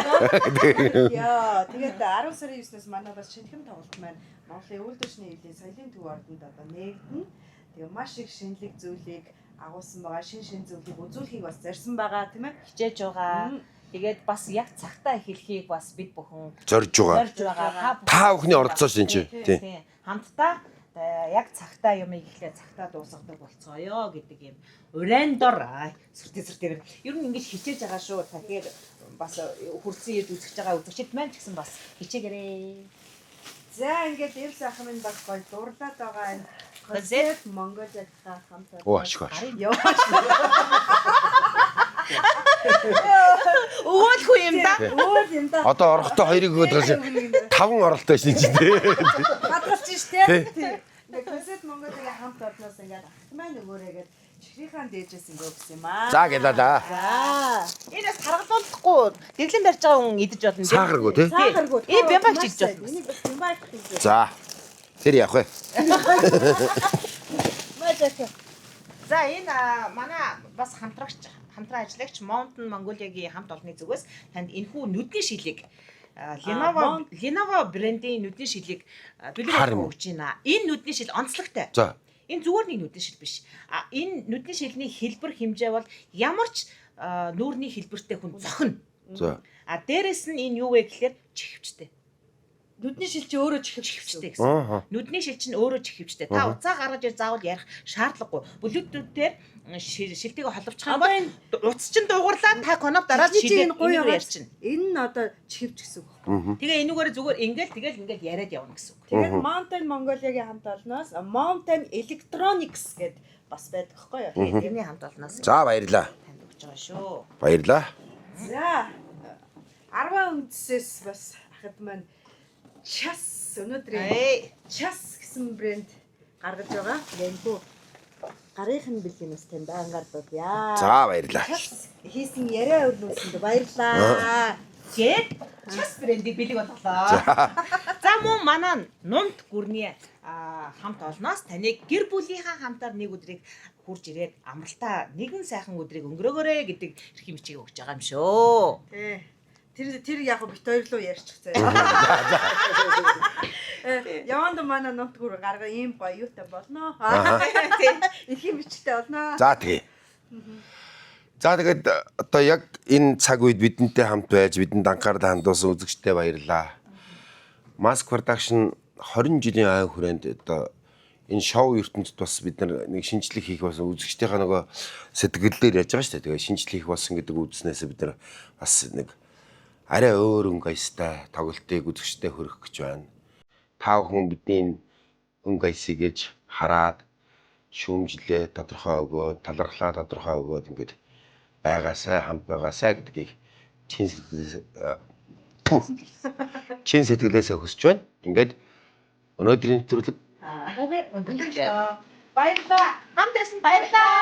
Яа, тэгээд 10 сарын 9-өөс манай бас шинэхэн тоглолт маань Монголын үйлдвэрчний хэвлэлийн соёлын төв ордонд одоо нээгдэнэ. Тэгээ маш их шинэлэг зүйлийг агуулсан байгаа, шин шин зүйлийг үзүүлэхийг бас зорьсон байгаа, тийм ээ. Хичээж байгаа. Тэгээд бас яг цагтаа эхлэхийг бас бид бүхэн Зорж байгаа. зорж байгаа. Та бүхний оролцоо шин чи. Тий. Тийм. Хамтдаа яг цагтаа юмыг эхлээ цагтаа дуусгадаг болцгоё гэдэг юм. Урайн дор сүртэй сүртэйгээр ер нь ингэж хичээж байгаа шүү. Тэгэхээр бас хөрсөн ирд үзэж байгаа үзэгчид маань ч гэсэн бас хичээгээрэй. За ингээд Эр сайхан минь бас гоё дурлаад байгаа энэ концерт Монголиадтай хамт Оо ашиг ашиг. Йоо. Өгөөлгүй юм да. Өөр юм да. Одоо орохдоо хоёрыг өгөөд байгаа шин. Таван оролттой шин чи тий. Хадгалж штэ. Тий. Ингээд концерт Монголиагийн хамт олноос ингээд ахт маань өгөөрэй гээд чихрийнхаа дээжээс ингээд өгсөн юм аа. За гэлээ да. За. Энэ бас таргалуулахгүй дэглэн барьж байгаа хүн идэж болно. тийм. Сахаргүй тий. Сахаргүй. Энэ бямбагч идэж болно. Энийг бас бямбагч гэж. За. Тэр явах вэ? За энэ манай бас хамтрагч хамтран ажиллагч Mountain Mongolia-гийн хамт олонны зүгээс танд энэхүү нүдний шилийг Lenovo брендийн нүдний шилийг бэлэг Хар юм болгон уу? өгч байна. Энэ нүдний шил онцлогтой. За. Энэ зүгээр нэг нүдний шил биш. А энэ нүдний шилний хэлбэр хэмжээ бол ямар ч нүүрний хэлбэртэй хүн зохино. За. А дээрэс нь энэ юу вэ гэхээр чихвчтэй. Нүдний шил чи өөрөө чихвч Чихвчтэй гэсэн. Аа. Нүдний шил чинь өөрөө чихвчтэй. Та уцаа гаргаж ир заавал ярих шаардлагагүй. Bluetooth-ээр шилтэйг холбочих юм бол утас чинь дуугарлаа та кноп дараад Чи шилээ энэ гоё энэгээр яваад ярьчихна. Энэ нь одоо чихвч гэсэн үг. Тэгээ энүүгээр зүгээр ингээл тэгэл ингээл яриад явна гэсэн үг. Тэгээд Mountain Mongolia-гийн хамт олноос Mountain Electronics гэд бас байдаг хгүй юу? Тэгээ тэрний хамт олноос За баярлаа. танд өгч байгаа шүү. Баярлаа. За 10 үндсээс бас ахад маань час өнөөдрийн Эй. час гэсэн брэнд гаргаж байгаа. Лэнхүү гарынх нь бэлгийн бас тань байнгаар дуудъя. За баярлаа. Час хийсэн яриа өрнүүлсэнд баярлаа. Гээд час брендийг бэлэг болголоо. За мөн манай нумт гүрний хамт олноос таныг гэр бүлийнхаа хамтаар нэг өдрийг хурж ирээд амралтаа нэгэн сайхан өдрийг өнгөрөөгөөрэй гэдэг эрхийн бичгийг өгч байгаа юм шүү. Тий. Тэр яг бит хоёр руу ярьчих заяа. Яванд манай нумт гүр гарга ийм гоё юутай болно. Эрхийн бичгтэй болно. За тэгээ. За тэгээд одоо яг энэ цаг үед бидэнтэй хамт байж бидэнд анхаарлаа хандуулсан үзэгчдэд баярлалаа. Mask Production 20 жилийн ай хүрээнд одоо энэ шоу ертөнцид бас бид нар нэг шинжлэх хийх болсон үзэгчдийнхаа нөгөө сэтгэлдээр яаж байгаа шүү дээ. Тэгээ шинжлэх хийх болсон гэдэг үдснээс бид нар бас нэг арай өөр өнгө аястай тоглолтыг үзэгчдэд хүргэх гэж байна. Та бүхэн бидний энэ өнгө аясыг ээж хараад шүүмжлээ тодорхой өгөөд талархлаа тодорхой өгөөд ингээд байгаасай хамт байгаасай гэдгийг чин сэтгэлээс чин сэтгэлээсээ хүсэж байна. Ингээд өнөөдрийн нэвтрүүлэг Баярлалаа. Хамт байсан баярлалаа.